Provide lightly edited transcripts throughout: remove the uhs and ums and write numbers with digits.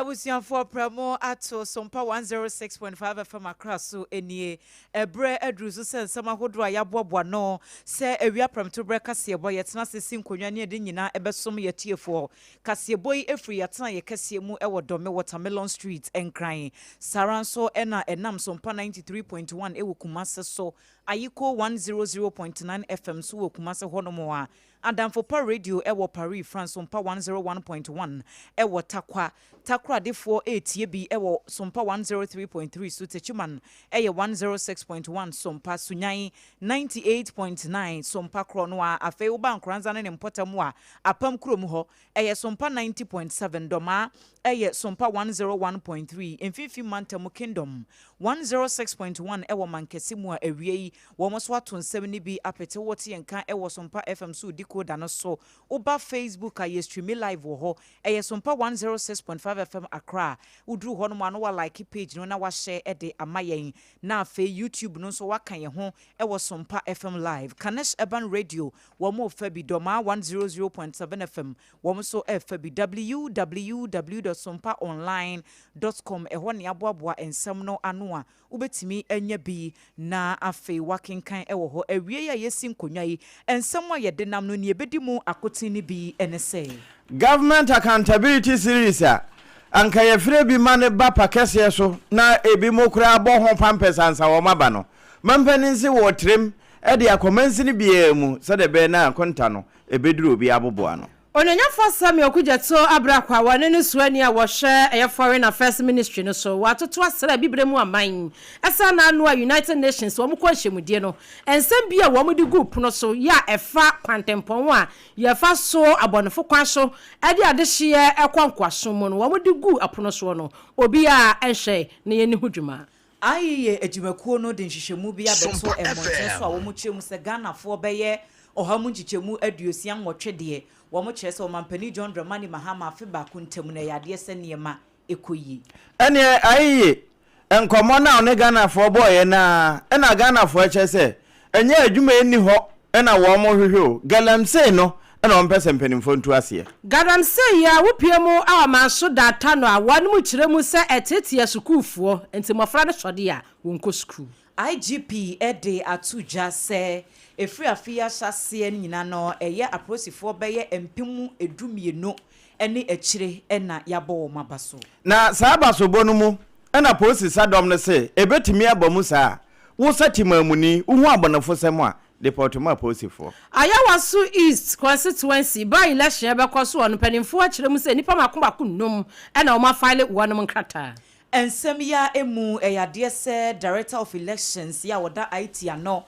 Abusuafoɔ prɛmo ato Sompa 106.5 FM Accra so nie. Ɛberɛ aduru so sɛ nsɛm ahodoɔ a yɛaboaboa ano sɛ awia prɛmtoberɛ kaseɛbɔ yɛtena ase si nkonnwa ne yɛde nyinaa ɛbɛsom yɛn atiefoɔ. Kaseɛbɔ yi firi yɛatenaeɛ kɛseɛ mu wɔ Dome Watermelon Street, Nkran. Saa ara nso na ɛnam Sompa 93.1 wɔ Kumase so, Ayiko 100.9 FM nso wɔ Kumase hɔnom a Adamfo Pa Radio wɔ Paris, France Sompa 101.1 wɔ Tarkwa. Takoradefoɔ retie bi wɔ Sompa 103.3 so, Techiman yɛ 106.1 Sompa, Sunyani 98.9 Sompa korɔ no ara. Afei woba Nkoranza ne ne mpɔtam a, Apam kurom hɔ ɛyɛ Sompa 90.7, Dɔmaa yɛ Sompa 101.3, Mfimfini Mantam Kingdom 106.1 wɔ Mankɛse mu a awiei wɔn nso ato nsɛm no bi apete wote yɛn nka wɔ Sompa FM so decoder no so. Woba Facebook a yɛ streame live wɔ hɔ. Ɛyɛ Sompa 106.5 FM Accra. Woduru hɔ nom a na wa like page no na wa share de ama yɛn. Na afei YouTube no nso waka yɛn ho wɔ Sompa FM live. Kanesh Urban Radio wɔn refa bi, Dormaa 100.7 FM wɔn nso refa bi. Www dot sompaonline dot com ɛhɔ na yɛaboaboa nsɛm no ano a Wobɛtumi anya bi na afei woakenkan wɔ hɔ. Awiei a yɛasi nkonnwa yi, nsɛm a yɛde nam no, nea ɛbɛdi mu akoten no bi ne sɛ. Government Accountability Series a anka yɛfrɛ bi ma no ba pa kɛseɛ so na ebinom koraa bɔ ho pampɛs ansa wɔn aba no, mampanin se wɔretrem de akɔ mansini biara mu sɛdeɛ ɛbɛyɛ na akonta no ɛbɛduru obiara aboboano. Onuonyamfoɔ Samuel Okudzeto Abrah a ɔne ne suani a wɔhwɛ ɛyɛ Foreign Affairs Ministry no so wɔ atoto asra Abibire mu aman ɛsan n'ano a United Nations wɔn kɔ nhyiamudie no nsɛm bi a wɔn de guu pono so yɛ a ɛfa kwantempɔn a yɛfa so abɔnefo kwan so de adehyeɛ kɔ nkoasom mu no wɔn de guu apono soɔ no obiara nhwɛ na yɛnni ho dwuma. IEA adwumakuo no de nhwehwɛmu bi abɛto mmɔnten so a wɔkyerɛ mu sɛ Ghanafoɔ bɛyɛ ɔha mu nkyekyɛmu 68 deɛ, wɔkyerɛ sɛ Ɔmampanin John Dramani Mahama afe baako ntam no ɛyɛ adeɛ sɛ nneɛma kɔ yie. Ɛneɛ IEA nkɔmmɔ no a ɔne Ghanafoɔ bɔeɛ no ara na Ghanafoɔ kyerɛ sɛ ɛnyɛ adwuma ɛnni hɔ na wɔn hwehwɛ o, galamsey no na wɔn pɛ sɛ mpanimfoɔ ntu aseɛ. Galamsey yi a wopue mu a ɔman so data no a wɔnom kyerɛ mu sɛ ɛteetee asukuufoɔ nti mmɔfra no sɔde a wɔnkɔ sukuu. IGP de ato dwa sɛ ɛfiri afe yi ahyɛaseɛ no nyinaa no ɛyɛ apolisifoɔ bɛyɛ 12,000 ne akyire na yɛabɔ wɔn aba so. Na saa abasobɔ no mu na polisi sadɔm no se ɛbɛtumi aba mu saa a, wo sɛ temanmuni, wohu abɔnefosɛm a, depɔto ma apolisifoɔ. Ayawaso East Constituency by-election ɛbɛkɔ so wɔ no, mpanimfoɔ akyerɛ mu sɛ nnipa mako mako nnum na wɔn afaele wɔnom nkrataa. Nsɛm yi ara mu, ɛyɛ adeɛ sɛ Director of Elections yi a ɔda IT ano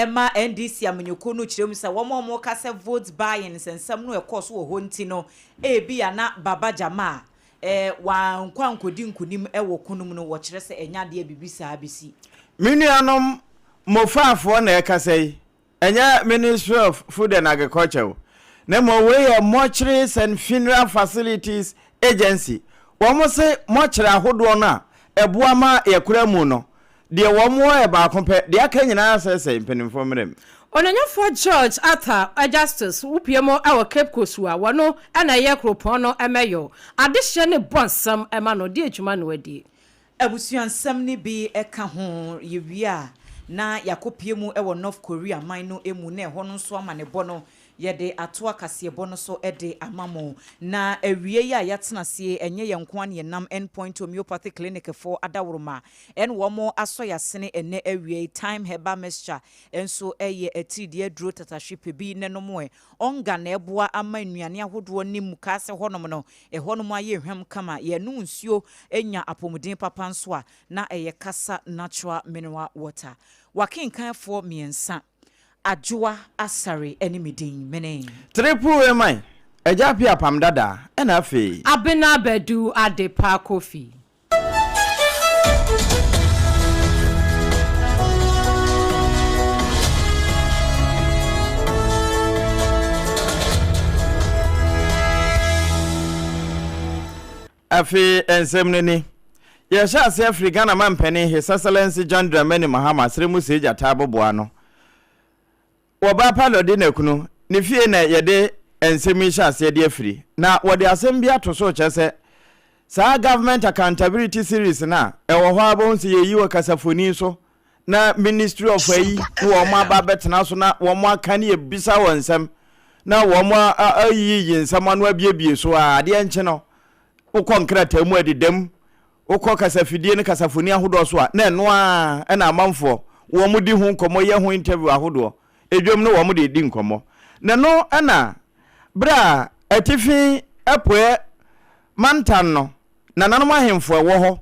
ma NDC amanyɔkuo no kyerɛ mu sɛ wɔn a wɔka sɛ vote buying nsɛnsɛm no ɛkɔɔ so wɔ hɔ nti no, ebia na Baba Jamal wankɔ ankɔdi nkunim wɔ ko no mu no, wɔkyerɛ sɛ ɛnyɛ adeɛ a biribi saa bɛsi. Me nuanom Mofaafoɔ na ɛkasa yi, ɛnyɛ Ministry of Food and Agriculture o, na mmom wei yɛ Mortuaries and Funeral Facilities Agency. Wɔn se mɔkyere ahodoɔ no a ɛboa ma yɛkora mu no, deɛ wɔn wɔ yɛ baako pɛ, deɛ aka nyinaa asɛesɛe mpanimfoɔ mmerɛ mu. Onuonyamfoɔ George Arthur Justus wopue mu wɔ Cape Coast a wɔno na ɛyɛ kuropɔn no mɛyɔ adehyeɛ ne bɔ nsɛm ma no deɛ dwuma na wadie. Abusuansɛm no bi ka ho. Yɛwie a, na yɛakɔpue mu wɔ North Korea man no mu, na ɛhɔ no nso amanebɔ no, yɛde atoa kaseɛbɔ no so de ama mo. Na awiei a yɛatena ase yi, ɛnyɛ yɛn nko ara na yɛnam End Point Homeopathy Clinic foɔ adaworoma ɛne wɔn asɔ yɛn asene ɛnnɛ awia yi. Thyme Herbal Mixture nso yɛ atiridii aduro tatahwe pɛ bi na nom ɛ. Ɔnga na ɛboa ama nnuane ahodoɔ ne mukaase hɔnom no Ɛhɔnom ayɛ hwam kama. Yɛnom nsuo nya apɔmuden papa nso a, na ɛyɛ Kasa Natural Mineral Water. W'akenkanfoɔ mmiɛnsa, Adwoa Asare ne me din. Mene. Triple Eman, Agya Appiah Apam Dadaa, ɛna afei. Abena Badu Adepa Kofi. Afei nsɛm no ni. Yɛhyɛ aseɛ firi Ghana mampanin His Excellency John Dramani Mahama serɛ mu see gyata aboboa ano. Wɔbaa Pilot de n'akunu ne fie na yɛde nsɛm yi hyɛ aseɛ de afiri. Na wɔde asɛm bi ato so kyerɛ sɛ, Saa Government Accountability Series no a ɛwɔ hɔ ara bɛhu sɛ yɛyi wɔ kasafoni so na Ministry of ayi na wɔn aba abɛtena so na wɔn aka ne yɛbisa wɔn nsɛm na wɔn ayiyi nsɛm ano abiebie so a adeɛ nkye no wokɔ nkrataa mu ɛdeda mu wokɔ kasafidie ne kasafoni ahodoɔ so a na ɛno ara ɛna amanfoɔ wɔn di ho nkɔmmɔ yɛ ho interview ahodoɔ edwam no wɔn de di nkɔmmɔ na ɛno ɛna berɛ a atifi apueɛ mantam no nananom ahemfo ɛwɔ hɔ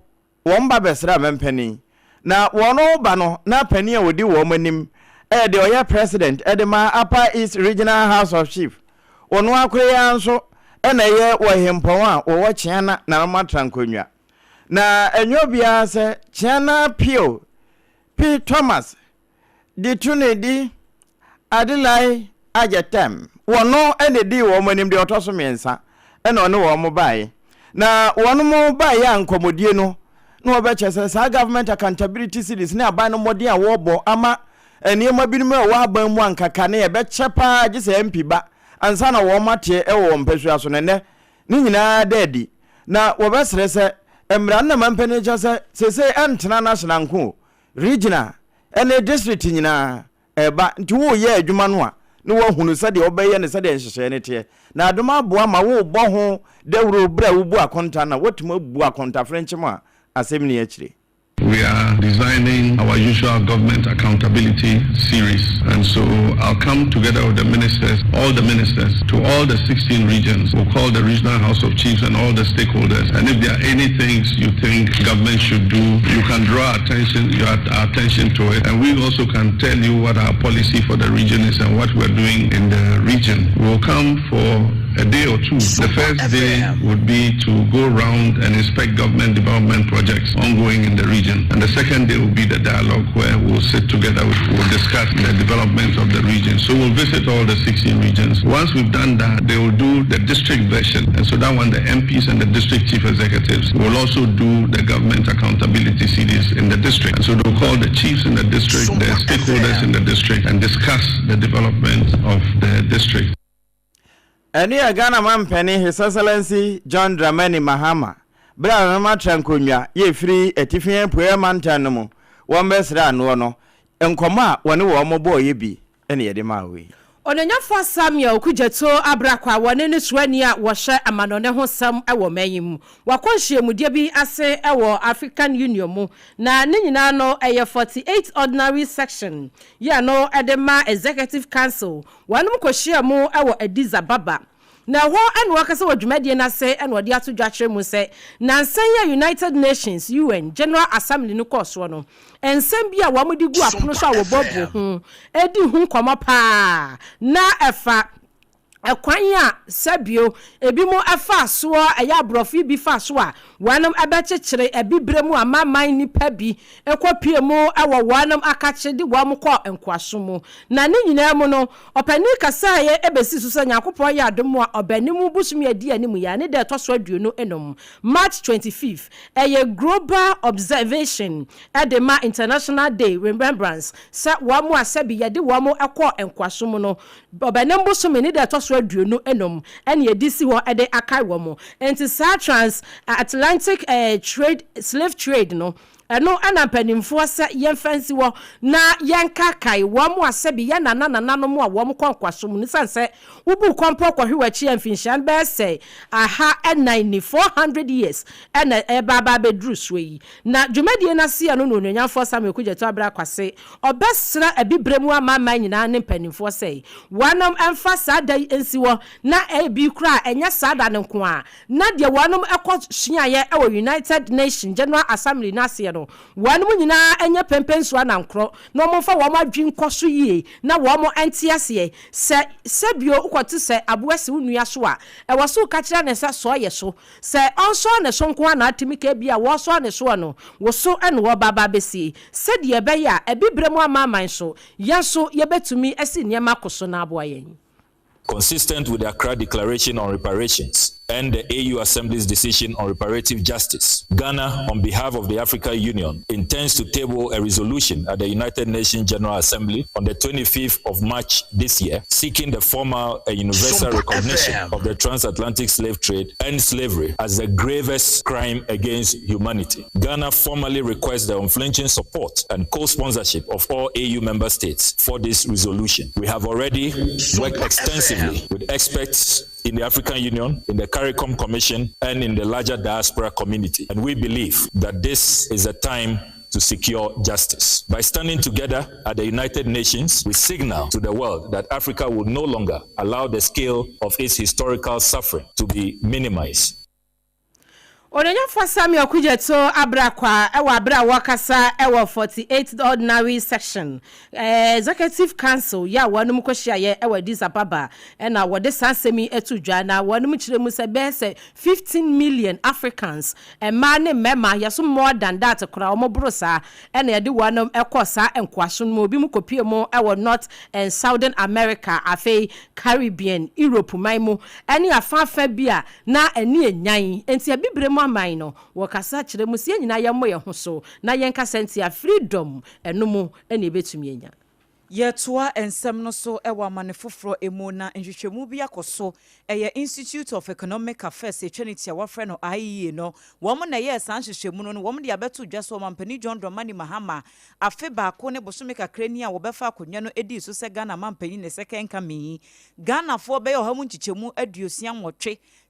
wɔn ba bɛsra mampanin na wɔn ba no na panin a wɔdi wɔn anim ɛyɛ deɛ ɔyɛ president ɛde ma Upper East Regional House of Chief wɔn akora yi ara nso ɛna ɛyɛ wɔ hempɔn a wɔwɔ Kyeana nananom atra nkonnwa na ɛnyɛ obiara sɛ Kyeana Pio P Thomas de tuni di Adelai Agyatɛm. Wɔno na ɛdii wɔn anim deɛ ɔtɔ so mmiɛnsa ɛna ɔne wɔn baeɛ. Na wɔn baeɛ a nkɔmmɔdie no na wɔbɛkyɛ sɛ saa government accountability series ne aban no mmɔden a wɔrebɔ ama nneɛma binom a ɛwɔ aban mu ankaka ne ɛbɛkyɛ paa gye sɛ MP ba ansa na wɔn ateɛ ɛwɔ wɔn mpasua so no nnɛ ne nyinaa da adi. Na wɔbɛsrɛ sɛ mmara no na mampanin kyɛ sɛ seesei ɛntena national nko o, regional ɛne district nyinaa ɛba nti woyɛ adwuma no a na woahunu sɛdeɛ wobɛyɛ no sɛdeɛ nhyehyɛeɛ no teɛ na adom aboa ma wobɔ ho dawuro berɛ a wobu akonta no a woatumi abu akonta frenkyem a asɛm ni akyire. We are designing our usual government accountability series, and so I'll come together with the ministers, all the ministers, to all the 16 regions. We'll call the Regional House of Chiefs and all the stakeholders. And if there are any things you think government should do, you can draw attention, your attention to it. And we also can tell you what our policy for the region is and what we're doing in the region. We'll come for a day or two. The first day would be to go round and inspect government development projects ongoing in the region. And the second day will be the dialogue where we'll sit together, we'll discuss the development of the region. So we'll visit all the 16 regions. Once we've done that, they will do the district version. And so that one, the MPs and the district chief executives will also do the government accountability series in the district. And so they'll call the chiefs in the district, the stakeholders in the district, and discuss the development of the district. Ɛne yɛ Ghana mampanin His Excellency John Dramani Mahama berɛ a ɔnom atra nkonnwa yɛfiri atifi apueɛ mantam no mu wɔn bɛsrɛ anoɔ no nkɔmmɔ a wɔne wɔn bɔɔyɛ bi ɛne yɛde maa wei. Ɔnanyafo Samuel Okudzeto Ablakwa wɔne ne soani a wɔhyɛ amanɔne ho sɛm wɔ man yi mu wakɔ nhyiamudeɛ bi ase wɔ African Union mu na ne nyinaa no ɛyɛ 48 ordinary session yɛ no ɛde ma Executive Council wɔnom kɔhyia mu wɔ Addis Ababa na ɛhɔ ɛna wɔkasa wɔ dwumadie no ase ɛna wɔde ato dwa kyerɛ mu sɛ nansan yɛ United Nations UN General Assembly no kɔɔ soɔ no nsɛm bi a wɔn de gu apono so a wɔbɔbɔ ho edi ho nkɔmɔ paa na ɛfa ɛkwan a sɛbio ebi mo ɛfa soɔ ɛyɛ aborɔfo yi bi fa so a wɔnom ɛbɛkyekyere ɛbibire mu amaman nipa bi ɛkɔ pie mu ɛwɔ wɔnom akakye de wɔn kɔ nkoaso mu na ne nyinaa mu no ɔpanin kasaeɛ ɛbɛsi so sɛ Nyankopɔn yɛ adom a ɔbɛnim bosom yɛ di anim yɛ ne da ɛtɔ so 25 March 25 ɛyɛ global observation ɛde ma International Day Remembrance sɛ wɔn mo asɛbi yɛde wɔn ɛkɔ nkoaso mu no ɔbɛnim bosom ne da ɛtɔ so 25 ɛne yɛde si hɔ ɛde akae wɔn mo nti saa trans Atlantic trade slave trade no ɛno ɛna mpanimfoɔ sɛ yɛmfa nsi hɔ na yɛnkakae wɔn mo asɛbi yɛn nana nananom a wɔn kɔ nkwaso mu nisan sɛ wobu kɔmpɔ kɔhwe w'akyi a mfinhyia no bɛyɛ sɛ aha ɛnan ni 400 years ɛna ɛba aba abɛduru soɔ yi na dwumadie no ase no na onuonyamfoɔ Samuel Okudzeto Ablakwa ɔbɛsrɛ abibire mu amaaman nyinaa ne mpanimfoɔ sɛ wɔnom ɛmfa saa da yi nsi hɔ na ebi koraa ɛnyɛ saa da no nko a na deɛ wɔnom ɛkɔ suaeɛ ɛwɔ United Nations General Assembly no aseɛ no wɔnom nyinaa ɛnyɛ pɛmpɛnsuo anankorɔ na wɔmfa wɔn adwi nkɔ so yie na wɔn nte aseɛ sɛ sɛbio wokɔte sɛ aboa si wo nua so a ɛwɔ so ka kyerɛ ne sɛ sɔɔ yɛ so sɛ ɔnsɔɔ ne so nko a na atumi ka bi a wɔsɔɔ ne soɔ no wo so ɛna wɔba ba bɛsie sɛdeɛ ɛbɛyɛ a ɛbibire mu amaaman so yɛn nso yɛbɛtumi asi nneɛma akɔ so na aboa yɛn. Consistent with the Accra Declaration on Reparations. and the AU Assembly's decision on reparative justice, Ghana, on behalf of the African Union, intends to table a resolution at the United Nations General Assembly on the 25th of March this year, seeking the formal and universal recognition of the transatlantic slave trade and slavery as the gravest crime against humanity. Ghana formally requests the unflinching support and co-sponsorship of all AU member states for this resolution. We have already worked extensively with experts in the African Union, in the CARICOM Commission, and in the larger diaspora community. And we believe that this is a time to secure justice. By standing together at the United Nations, we signal to the world that Africa will no longer allow the scale of its historical suffering to be minimized. Onuonyamfoɔ Samuel Okudzeto Ablakwa wɔ abere a wɔkasa wɔ 48th Ordinary Session Executive Council yɛ a wɔnom kɔhyiaeɛ wɔ Addis Ababa na wɔde saa nsɛm yi to dwa na wɔnom kyerɛ mu sɛ bɛyɛ sɛ 15 million Africans mmaa ne mmarima yɛso more than that koraa wɔn boro saa ɛna yɛde wɔnom kɔ saa nkoaso no mu obi mu kɔpie mu wɔ North and Southern America afei Caribbean Europe man mu ɛne afaafa bi a na ani enyan nti abibire mu aman no wɔkasa kyerɛ mu sɛ yɛn nyinaa yɛmmɔ yɛn ho so na yɛnkasa ntia freedom ɛno mu ɛna ebɛtumi anya. Yɛtoa nsɛm no so wɔ amane foforɔ mu na nhwehwɛmu bi akɔ so ɛyɛ Institute of Economic Affairs ɛtwa ne tia wɔfrɛ no IEA no wɔn na ɛyɛɛ saa nhwehwɛmu no no wɔn de abɛto dwa so ɔmampanin John Dramani Mahama afe baako ne bosome kakra ni a wɔbɛfa akonnwa no edi so sɛ Ghana mampanyin ne second coming yi Ghanafoɔ bɛyɛ 168 mu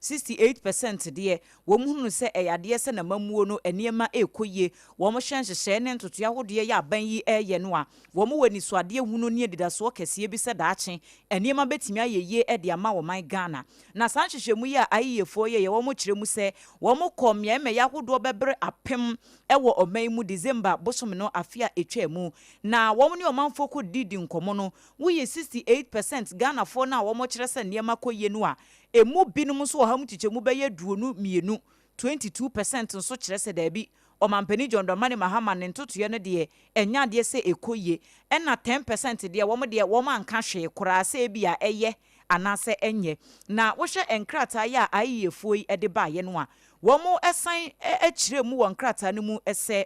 68% deɛ wɔn hunu sɛ ɛyɛ adeɛ sɛ n'amammuo no nneɛma ɛrekɔ yie wɔn hyɛ nhyehyɛe ne ntotoe ahodoɔ yɛ aban yi ɛreyɛ no a wɔn wɔ anisoadeɛ hunu ne adidasoɔ kɛseɛ bi sɛ daakye nneɛma bɛtumi ayɛ yie de ama wɔman Ghana na saa nhyehyɛmu yi a ayiyɛfoɔ yɛ yɛ wɔn kyerɛ mu sɛ wɔn kɔ mmeammea ahodoɔ bɛbere 1000 wɔ ɔman mu December bosom no afe a ɛtwa mu na wɔn ne ɔmanfoɔ kɔ didi nkɔmɔ no woyɛ 68% Ghanafoɔ no a wɔn kyerɛ sɛ nneɛma kɔ yie no a emu binom nso wɔ ha mu kyekyɛmu bɛyɛ 22, 22% nso kyerɛ sɛ daabi ɔmampanin John Dramani Mahama ne ntotoeɛ no deɛ ɛnyɛ adeɛ sɛ ɛkɔ yie ɛna 10% deɛ wɔn deɛ wɔn anka hwee koraa sɛ ebi a ɛyɛ anaasɛ ɛnyɛ na wohwɛ nkrataa yi a ayiyɛfoɔ yi de baeɛ no a wɔn san kyerɛ mu wɔ nkrataa no mu sɛ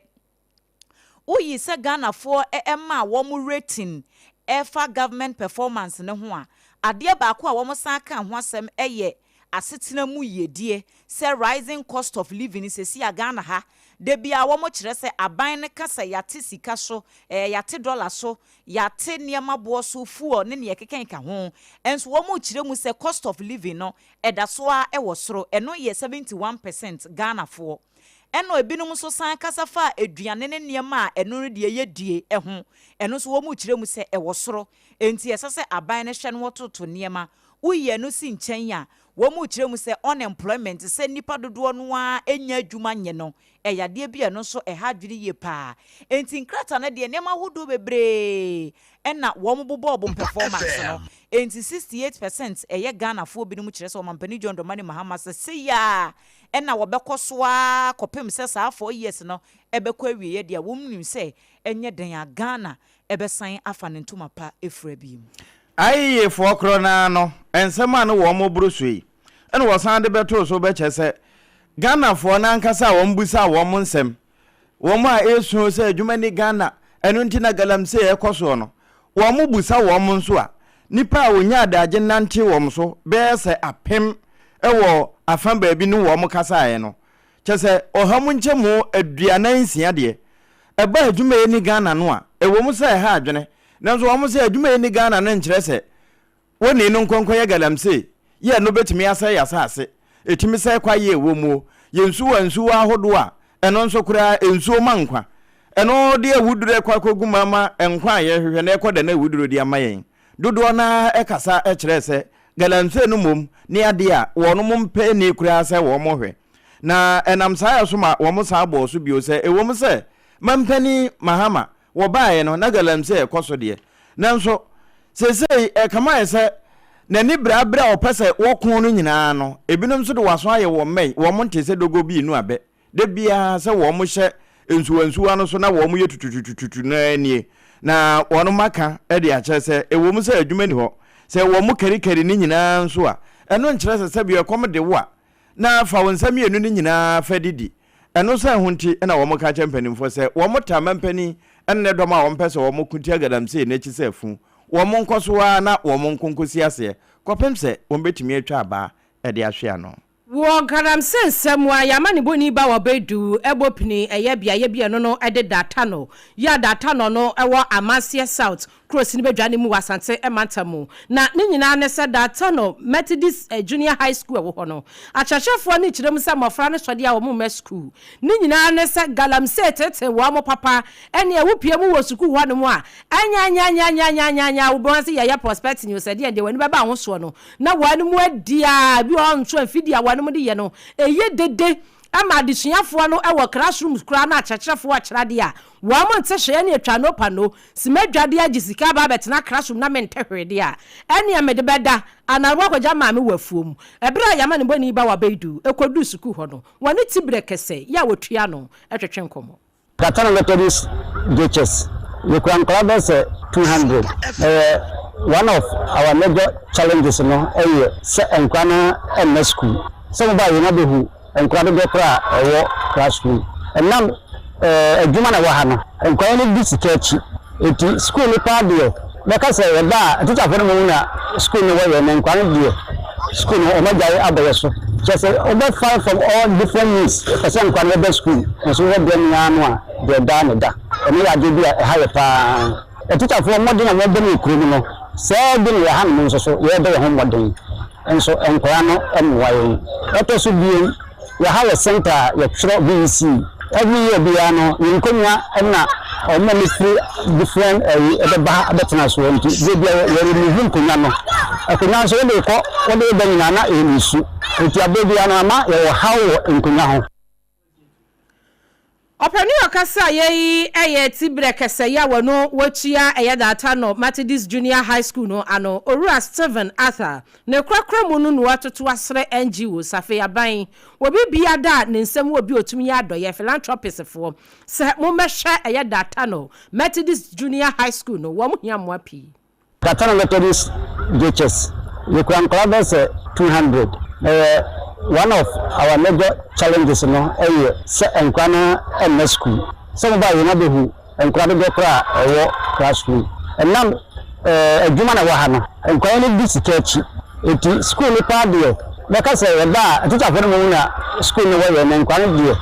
woyi sɛ Ghanafoɔ ma wɔn rating ɛfa government performance ne ho a adeɛ baako a wɔn san ka ho asɛm yɛ asetena mu yiedie sɛ rising cost of living sɛsi a Ghana ha da bia wɔn kyerɛ sɛ aban no kasa yɛate sika so yɛate dollar so yɛate nneɛma boɔ so fuel ne nea ɛkeka ho nso wɔn kyerɛ mu sɛ cost of living no ɛda so a ɛwɔ soro ɛno yɛ 71% Ghanafoɔ ɛna ebinom nso san kasa fa aduane ne nneɛma a ɛno no deɛ yɛ die ɛho ɛno nso wɔn kyerɛ mu sɛ ɛwɔ soro nti ɛsɛ sɛ aban no hwɛ no wɔtoto nneɛma woyi ɛno si nkyɛn a wɔn kyerɛ mu sɛ unemployment sɛ nipa dodoɔ no ara nya adwuma nyɛ no ɛyɛ adeɛ bi a ɛno nso ɛha adwene yie paa nti nkrataa no deɛ nneɛma ahodoɔ bebree ɛna wɔn bobɔ ɔbo performance no nti 68% ɛyɛ Ghanafoɔ binom kyerɛ sɛ ɔmampanin John Dramani Mahama sɛ seyaa ɛna wɔbɛkɔ so ara kɔpem sɛ saa 4 years no ɛbɛkɔ awieɛ deɛ wɔn nim sɛ ɛnyɛ den a Ghana ɛbɛsan afa ne ntoma pa efura bi mu. Ayeyɛfoɔ korɔ naa no nsɛm a no wɔn mo boro so yi ɛna wɔsan de bɛtoo so bɛkyɛ sɛ Ghanafoɔ n'ankasa a wɔn busa wɔn nsɛm wɔn a esuo sɛ adwuma ni Ghana ɛno nti na galamsey ɛkɔ soɔ no wɔn mo busa wɔn nso a nipa a wonya adagye nante wɔn so bɛyɛ sɛ 1000 ɛwɔ afa baabi no wɔn kasaeɛ no kyɛ sɛ 46% deɛ ɛba adwuma yi ni Ghana no a ɛwɔ mu sɛ ɛha adwene nanso wɔn sɛ adwuma yi ni Ghana no nkyerɛ sɛ wɔn no nkɔnkɔ yɛ galamsey yɛ no bɛtumi asɛ yɛ asase ɛtumi sɛ kwaeɛ ɛwɔ mu yɛ nsuwa nsuwa ahodoɔ a ɛno nso koraa nsuo ma nkwa ɛno de awuduro ɛkɔ akɔgu mu ama nkwa a yɛhwehwɛ na ɛkɔ da na awuduro de ama yɛn dodoɔ naa ɛkasa ɛkyerɛ sɛ galamsey no mmom ne adeɛ a wɔn mpɛ ni koraa sɛ wɔn hwɛ na ɛnam saa yɛ so ma wɔn san bɔɔ so bio sɛ ɛwɔ mu sɛ mampanin Mahama wɔbaeɛ no na galamsey ɛkɔ so deɛ nanso seesei ɛkama yɛ sɛ n'ani berɛ a ɔpɛ sɛ wɔko no nyinaa no ebinom nso de waso ayɛ wɔn mmɛn wɔn nte sɛ dogo bi nu abɛ de biara sɛ wɔn hyɛ nsuwansuwa no so na wɔn yɛ tututututu no nie na wɔn maka de akyerɛ sɛ ɛwɔ mu sɛ adwuma ni hɔ sɛ wɔn karikari ne nyinaa nso a ɛno nkyerɛ sɛ sɛbi ɛkɔm de wo a. na fa wo nsa mmienu no nyinaa fa didi. Ɛno sɛ ho nti na wɔka kyerɛ mpanimfoɔ sɛ wɔn mampanin ne ne dɔm a wɔmpɛ sɛ wɔn ko tia galamsey n'akyi sɛ afu, wɔn nkɔ so ara na wɔn nko nkɔsi aseɛ kɔpem sɛ wɔn bɛtumi atwa abaa de ahwe ano. Wɔ galamsey nsɛm a yɛama ne bɔni ba wɔ bɛdu ɛbɔ pini ɛyɛ beaeɛ bi ɛno no ɛde Datano yɛ Datano no ɛwɔ Amanseɛ South kuro sini bɛdwa ne mu wɔ Asante ɛmanta mu. Na ne nyinaa ne sɛ Datano Methodist Junior High School ɛwɔ hɔ no, akyerɛkyerɛfoɔ ne kyerɛ mu sɛ mmɔfra no sɔdeɛ a wɔn mma sukuu ne nyinaa ne sɛ galamsey tete wɔn mo papa. Ɛne ɛwopie mu wɔ sukuu hɔ nom a ɛnyanyanyanyanyanya wobɛn sɛ yɛyɛ prospecting o, sɛ deɛ deɛ wɔn ani bɛba ahosoɔ no na wɔn mu adi a bi wɔ nso mfidie a wɔn de yɛ no ɛyɛ dede ama adesuafoɔ no wɔ classroom koraa na akyerɛkyerɛfoɔ akyerɛ adeɛ a wɔn mo nte hwee. Ne atwa no pa no simadwadeɛ agye sika aba abɛtena classroom na mente hwee deɛ a ɛnea mede bɛda anaa wakɔgya maame wɔ afuom. Ɛberɛ a yɛama ne bɔne ba wɔ abɛɛdu ɛkɔdu sukuu hɔ no, wɔne ti berɛ kɛsɛ yɛ a wɔtua no ɛtwetwe nkɔmmɔ. Datano Methodist JHS, yɛkura nkwadaa bɛyɛ sɛ 200. Ɛyɛ one of our major challenges no ɛyɛ sɛ nkwadaa no ɛmma school. Sɛ mo ba yɛn abɛhu nkwadaa dodoɔ koraa a ɛwɔ classroom. Ɛnam adwuma na ɛwɔ ha no, nkwadaa no di sika akyi. Eti school no paa deɛ, bɛka sɛ yɛba a atikyafoɔ no mu na school no wɔyɛ na nkwadaa no deɛ, school no wɔn agyae abɔ yɛ so. Kyerɛ sɛ wɔbɛfa from all different means pɛ sɛ nkwadaa no bɛba school, nso wɔbɛbrɛ no ara no a deɛ daa ne da. Ɛno yɛ adeɛ bi a ɛha yɛ paa. Atikyafoɔ mmɔden a wɔbɔ no wɔ kurom no, sɛɛ bi na yɛha no nso so yɛrebɔ yɛn ho mmɔden nso nkwadaa no mmoa yɛn. Ɛtɔ so bio, yɛha yɛ center a yɛtwerɛ BECE. Every year biara no, yɛn nkonnwa na wɔn a wɔfiri different ɛyi ɛbɛba ha abɛtena soɔ, nti de bia yɛremove nkonnwa no. Akonnwa nso wode kɔ wode ba nyinaa na ɛyɛ nsu, nti abere biara no ama yɛwɔ haw wɔ nkonnwa ho. Ɔpɛni ɔkasa a yɛyi ɛyɛ tibrɛ kɛsɛ yi a wɔno wɔtua ɛyɛ Datano Methodist Junior High School no ano, Owura Stephen Arthur ne korakora mu no na wɔatoto asrɛ NGO safe aban obi bia da ne nsɛm wɔ bi otumi yɛ adɔyɛ, philanthropistfoɔ, sɛ mommɛhwɛ ɛyɛ Datano Methodist Junior High School no, wɔn hia mmoa pii. Datano Methodist JHS, yɛkura nkwadaa bɛyɛ sɛ 200. Ɛyɛ one of our major challenges no ɛyɛ sɛ nkwadaa no ɛmma school. Sɛ mo ba yɛn abɛhu nkwadaa dodoɔ koraa a ɛwɔ classroom. Ɛnam adwuma na ɛwɔ ha no, nkwadaa no di sika akyi. Eti school no paa deɛ, bɛka sɛ yɛba a atikyafoɔ no mu na school no wɔyɛ na nkwadaa no deɛ.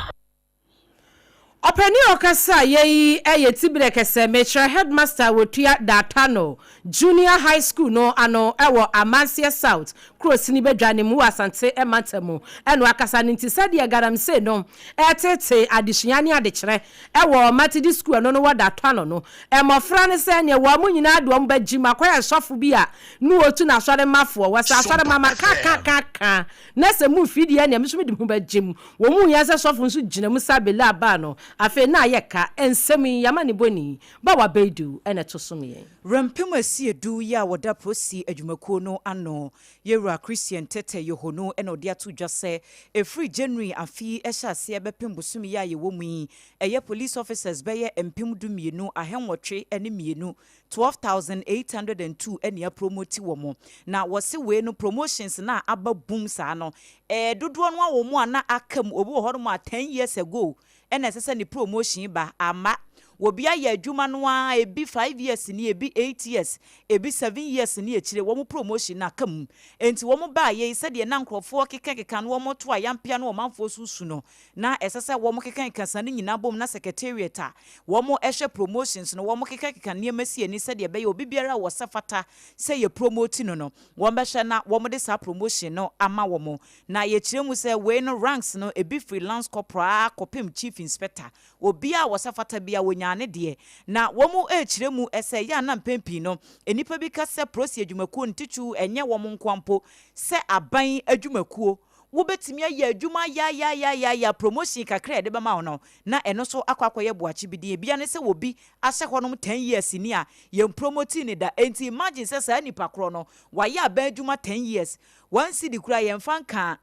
Ɔpɛni a ɔkasa a yɛyi ɛyɛ tibrɛ kɛsɛ, mekyerɛ headmaster wɔtua Datano Junior High School no ano ɛwɔ Amanseɛ South kuro sini bɛdwa ne mu wɔ Asante ɛmanta mu ɛno akasa no. Nti sɛdeɛ galamsey no ɛtete adesua ne adekyerɛ ɛwɔ Methodist school ɛno no wɔ Datano no, ɛmɔfra no sɛ neɛ wɔn mo nyinaa de wɔn bɛgye mu akɔyɛ sɔfo bi a ne wɔtu n'asɔre mafoɔ wɔ sɛ asɔre mama kakakaka na sɛ mu mfidie nea nso de ho bɛgye mu wɔn mu yɛn sɛ sɔfo nso gyina mu sa bele aba no. Afei na ayɛ ka nsɛm yi yama ne bɔni ba wa bɛdu ɛna ɛto so yɛn. Rɛmpem Asiedu yi a wɔda prosi adwumakuo no ano, yɛwura Christian Tete Yohono, ɛna ɔde ato dwa sɛ ɛfiri January afe yi ɛhyɛ aseɛ bɛpem bosome yi a yɛwɔ mu yi, ɛyɛ police officers bɛyɛ 12,802, 12,802 ɛne apromote wɔ mo. Na wɔse wei no promotions na aba bum saa no, dodoɔ no a wɔ mu a na aka mu obi wɔ hɔnom a 10 years ago ɛna ɛsɛ sɛ ne promotion ba ama obi ayɛ adwuma no a, ebi 5 years ni, ebi 8 years, ebi 7 years ni akyire wɔn promotion na aka mu. Nti wɔn baa yɛ sɛdeɛ na nkurɔfoɔ kekakeka no wɔn to a yampia no ɔmanfoɔ susu no na ɛsɛ sɛ wɔn kekakeka sa ne nyinaa bom na secretariat a wɔn ɛhwɛ promotions no wɔn kekakeka nneɛma si ani sɛdeɛ ɛbɛyɛ obi biara a wɔsɛ fata sɛ yɛ promote no, wɔn bɛhwɛ na wɔn de saa promotion no ama wɔn. Na yɛkyerɛ mu sɛ wei no ranks no ebi firi lance corporal kɔpem chief inspector, obiara a wɔsɛ fata bi a wɔnyaa ne deɛ. Na wɔn rekyerɛ mu sɛ yɛ ana mpɛn pii no nnipa bi ka sɛ prosi adwumakuo no titiriw ɛnyɛ wɔn nko mpo sɛ aban adwumakuo wobɛtumi ayɛ adwuma yayayayaya, promotion kakra a yɛde bɛma wo no na ɛno nso akɔ akɔyɛ boakye bi din ebia ne sɛ obi ahyɛ hɔnom 10 years ni a yɛn promote ne da. Enti imagine sɛ saa nipa korɔ no wayɛ aban adwuma 10 years, 1 cedi kura yɛmfa nka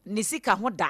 ne sika ho da.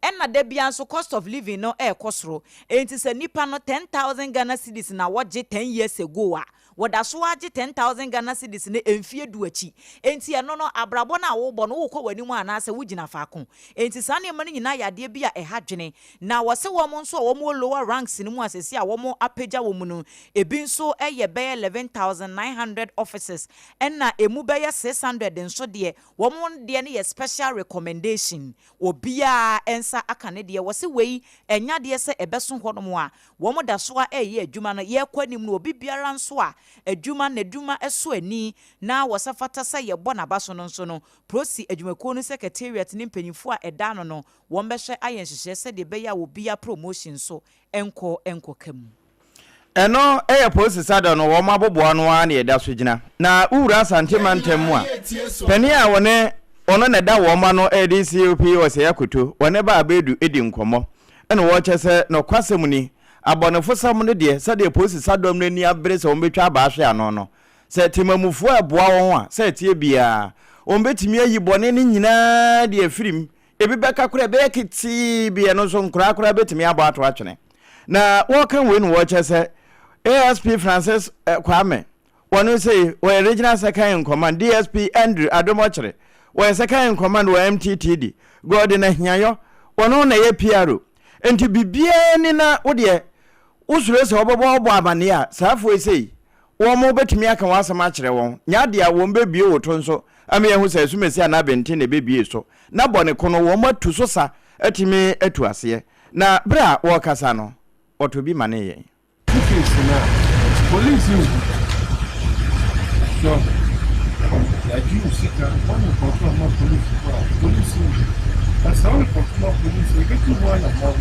Ɛna da bia nso cost of living no ɛɛkɔ soro, enti sɛ nipa no 10,000 Ghana cedis na wɔgye 10 years ago a. Wɔda so ara gye 10,000 Ghana cedis no mfeɛ du akyi. Enti ɛno no, abrabɔ no a worebɔ no, worekɔ w'anim anaasɛ wogyina faako? Enti saa nneɛma no nyinaa yɛ adeɛ bi a ɛha dwene. Na wɔse wɔn nso a wɔwɔ lower ranks no mu a seesei a wɔapagya wɔn no, ebi nso yɛ bɛyɛ 11,900 officers, ɛna ɛmu bɛyɛ 600 nso deɛ, wɔn deɛ no yɛ special recommendation. Obiara nsa aka ne deɛ. Wɔse wei ɛnyɛ adeɛ sɛ ɛbɛso hɔnom a wɔn da so ara reyɛ adwuma no. Yɛrekɔ anim no, obi biara nso a adwuma n'adwuma sɔ ani na wɔsɛ fata sɛ yɛbɔ n'aba so no nso no, Prosi adwumakuo no secretariat ne mpanyinfoɔ a ɛda ano no, wɔbɛhwɛ ayɛ nhyehyɛɛ sɛdeɛ ɛbɛyɛ a obiara promotion nso nkɔ nkɔka mu. Ɛno yɛ Polisi Sadɔ no wɔn aboboa no ara na yɛda so gyina. Na wo wura Asante mantam mu a, panin a wɔne ɔno na ɛda wɔn ano redi COP Osei Akoto, wɔne Baa Bedu di nkɔmmɔ na wɔrekyɛ sɛ nɔkwasɛm ni, abɔnefosɛm no deɛ sɛdeɛ Polisi Sadɔm no ani abere sɛ wɔbɛtwa abaa ahwe ano no, sɛ temamufoɔ ɛboa wɔn a, sɛ ɛteɛ biara, wɔbɛtumi ayi bɔne no nyinaa de afiri mu. Ebi bɛka koraa ɛbɛyɛ ketee bi, ɛno nso nkoraa koraa bɛtumi abɔ ato atwene. Na wɔreka wei no wɔkyɛ sɛ ASP Francis Kwame, wɔno sei wɔyɛ Regional Second in Command, DSP Andrew Adomɔkyere, wɔyɛ Second in Command wɔ MTTD, Gordon Ahiayɔ, wɔno na ɛyɛ PRO. Nti biribiara ni na wodeɛ wosuro sɛ wɔbɛbɔ wɔbɔ amaneɛ a, saa afoɔ yi sei wɔn bɛtumi aka wɔn asɛm akyerɛ wɔn, nyɛ adeɛ a wɔn bɛbue wo to nso ama yɛahu sɛ asumasi anaa abɛnten na ɛbɛbue so, na bɔne ko no wɔn atu so sa atumi atu aseɛ. Na berɛ a wɔrekasa no, wɔtoo bi manee yɛn. Wo case no a, police nhu. So yɛagye wo sika, wo report ama police fo a, police nhu. Na sɛ wo report ma police a, yɛbɛtu ho anamɔn.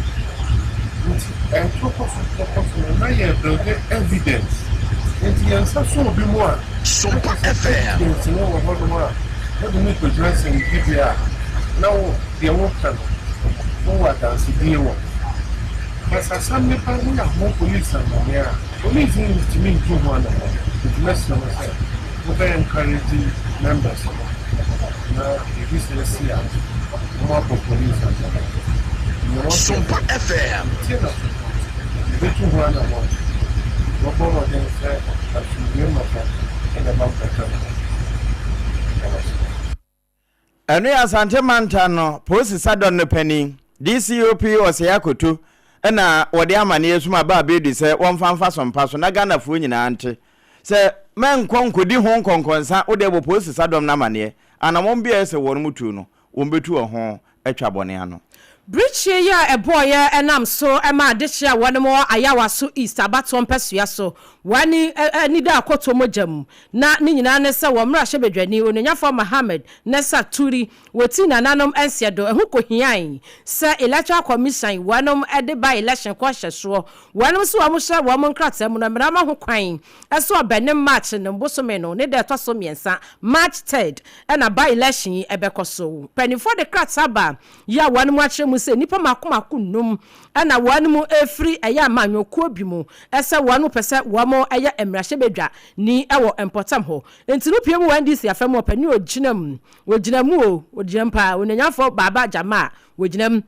Nti ɛtɔ kɔ so tɔ kɔ so no, na yɛ build evidence. Nti yɛn nsa so obi mu a, na kyerɛ sɛ evidence no wɔ hɔnom a, wode no kɔgyina asɛnnibea a, na wo deɛ woka no, wowɔ adansedie wɔ ho. But sɛ asɛm no ba na yɛammɔ police amanneɛ a, police no ntumi ntu ho anammɔn. Nti mɛsrɛ mo sɛ mobɛ encourage members no na biribi saa si a, wɔabɔ police amanneɛ. Nea wɔhwɛ no, yɛtie n'afotu, yɛbɛtu ho anammɔn, yɛbɛbɔ mmɔden sɛ asomdwoeɛ mapa bɛba mpɔtam hɔ. Meda mo ase. Ɛno yɛ Asante Mantam no Polisi Sadɔn no panin, DCOP Osei Akoto na wɔde amaneɛ sum aba abɛdi sɛ wɔmfa mfa so mpa so na Ghanafoɔ nyinaa nte sɛ mɛnkɔ nkɔdi ho nkɔnkɔnsa wode bɔ Polisi Sadɔm no amaneɛ anamɔn biara ɛsɛ wɔn tuo no wɔbɛtu wɔ ho atwa bɔne ano. Birikyie yi a ɛbɔeɛ nam so ma adehyeɛ a wɔnom wɔ Ayawaso East abatoɔ mpɛsoa so wɔn ani ani da akɔtɔ mogya mu na ne nyinaa ne sɛ wɔn mmarahyɛbadwani Onuonyafoɔ Mohammed Nessa Turi wɔtii nananom nseɛdo ɛho kɔhiae sɛ Electoral Commission wɔnom de by election kɔ hyɛsoɔ wɔnom sɛ wɔn hyɛ wɔn nkrataa mu no mmara ma ho kwan sɛ ɔbɛnem March no bosome no ne da ɛtɔ so mmiɛnsa March third na by election yi ɛbɛkɔ so. Mpaninfoɔ de krataa ba yi a wɔn akyerɛ mu sɛ nnipa mako mako nnum na wɔn firi ɛyɛ amanyɔkuo bi mu sɛ wɔn pɛ sɛ wɔn yɛ mmarahyɛbadwa ni wɔ mpɔtam hɔ. Nti no pue mu wɔ NDC afa mu ɔpanin ɔgyina mu, ɔgyina mu o, ɔgyina mu paa, Onuonyamfoɔ Baaba Jamaa ɔgyina mu.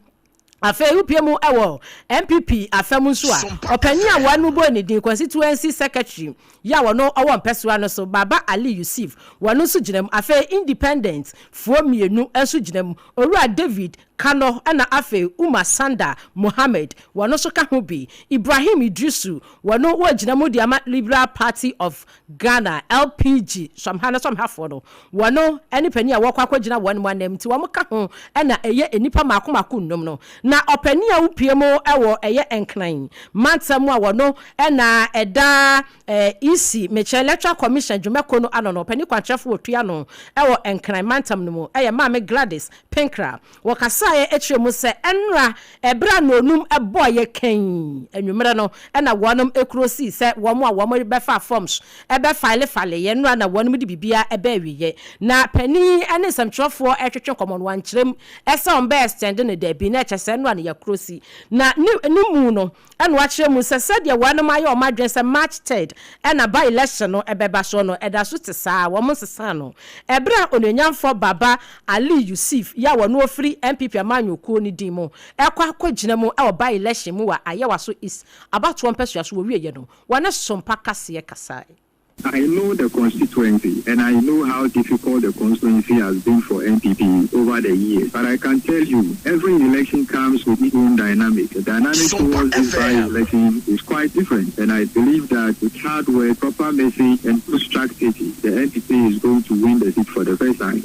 Afei wopue mu wɔ NPP afa mu nso a, ɔpanyin a wɔn bɔɔ ne din Constituency Secretary yi a ɔno ɔwɔ mpɛsoa no so, Baba Ali Yusif, wɔn nso gyina mu. Afei Independent foɔ mmienu nso gyina mu, Owura David Kano ɛna afei Umar Sanda Mohammed, wɔn nso ka ho bi. Ibrahim Iddrisu, wɔn wɔgyina mu de ama Liberal Party of Ghana, LPG, sɔmha no sɔmhafoɔ no, wɔn ne panin a wɔkɔ akɔgyina wɔn anam nti wɔn ka ho na ɛyɛ nnipa mmaako mmaako nnum no. Na ɔpanin a wopue mu wɔ ɛyɛ Nkran mantam mu a wɔno na ɛda EC, mekyerɛ Electoral Commission dwumakuo no ano no, ɔpanin kwankyerɛfoɔ wɔ tua ano wɔ Nkran mantam no mu yɛ Maame Gladys Pinkra. Wɔkasaeɛ kyerɛɛ mu sɛ ɛnora ɛberɛ a nnɔnnum bɔeɛ kann anwummerɛ no na wɔnom kuro sii sɛ wɔn a wɔn bɛfa forms bɛ file faleeɛ nnora na wɔnom de biribiara ɛbɛ awieɛ. Na panin yi ne nsɛmtwerɛfoɔ retwetwe nkɔmmɔ no wankyerɛ mu sɛ wɔn bɛ extend no daabi na ɛkyɛ sɛ nnora no yɛakuro si na ne ne mu no Ɛna wakyerɛ mu sɛ sɛdeɛ wɔnom ayɛ wɔn adwene sɛ March third ɛna by election no ɛbɛba soɔ no ɛda so te saa, wɔn nsesaa no. Ɛberɛ a Onuonyamfoɔ Baba Ali Yusif yi a wɔno ɔfiri NPP amanyɔkuo no din mu ɛkɔ akɔgyina mu wɔ by election mu wɔ Ayawaso East abatoɔ mpɛsoa so wɔwieɛ no wɔne Sompa Kaseɛ kasae. I know the constituency and I know how difficult the constituency has been for NPP over the years. But I can tell you, every election comes with its own dynamic. The dynamic towards this by-election is quite different. And I believe that with hard work, proper message and good strategy, the NPP is going to win the seat for the first time.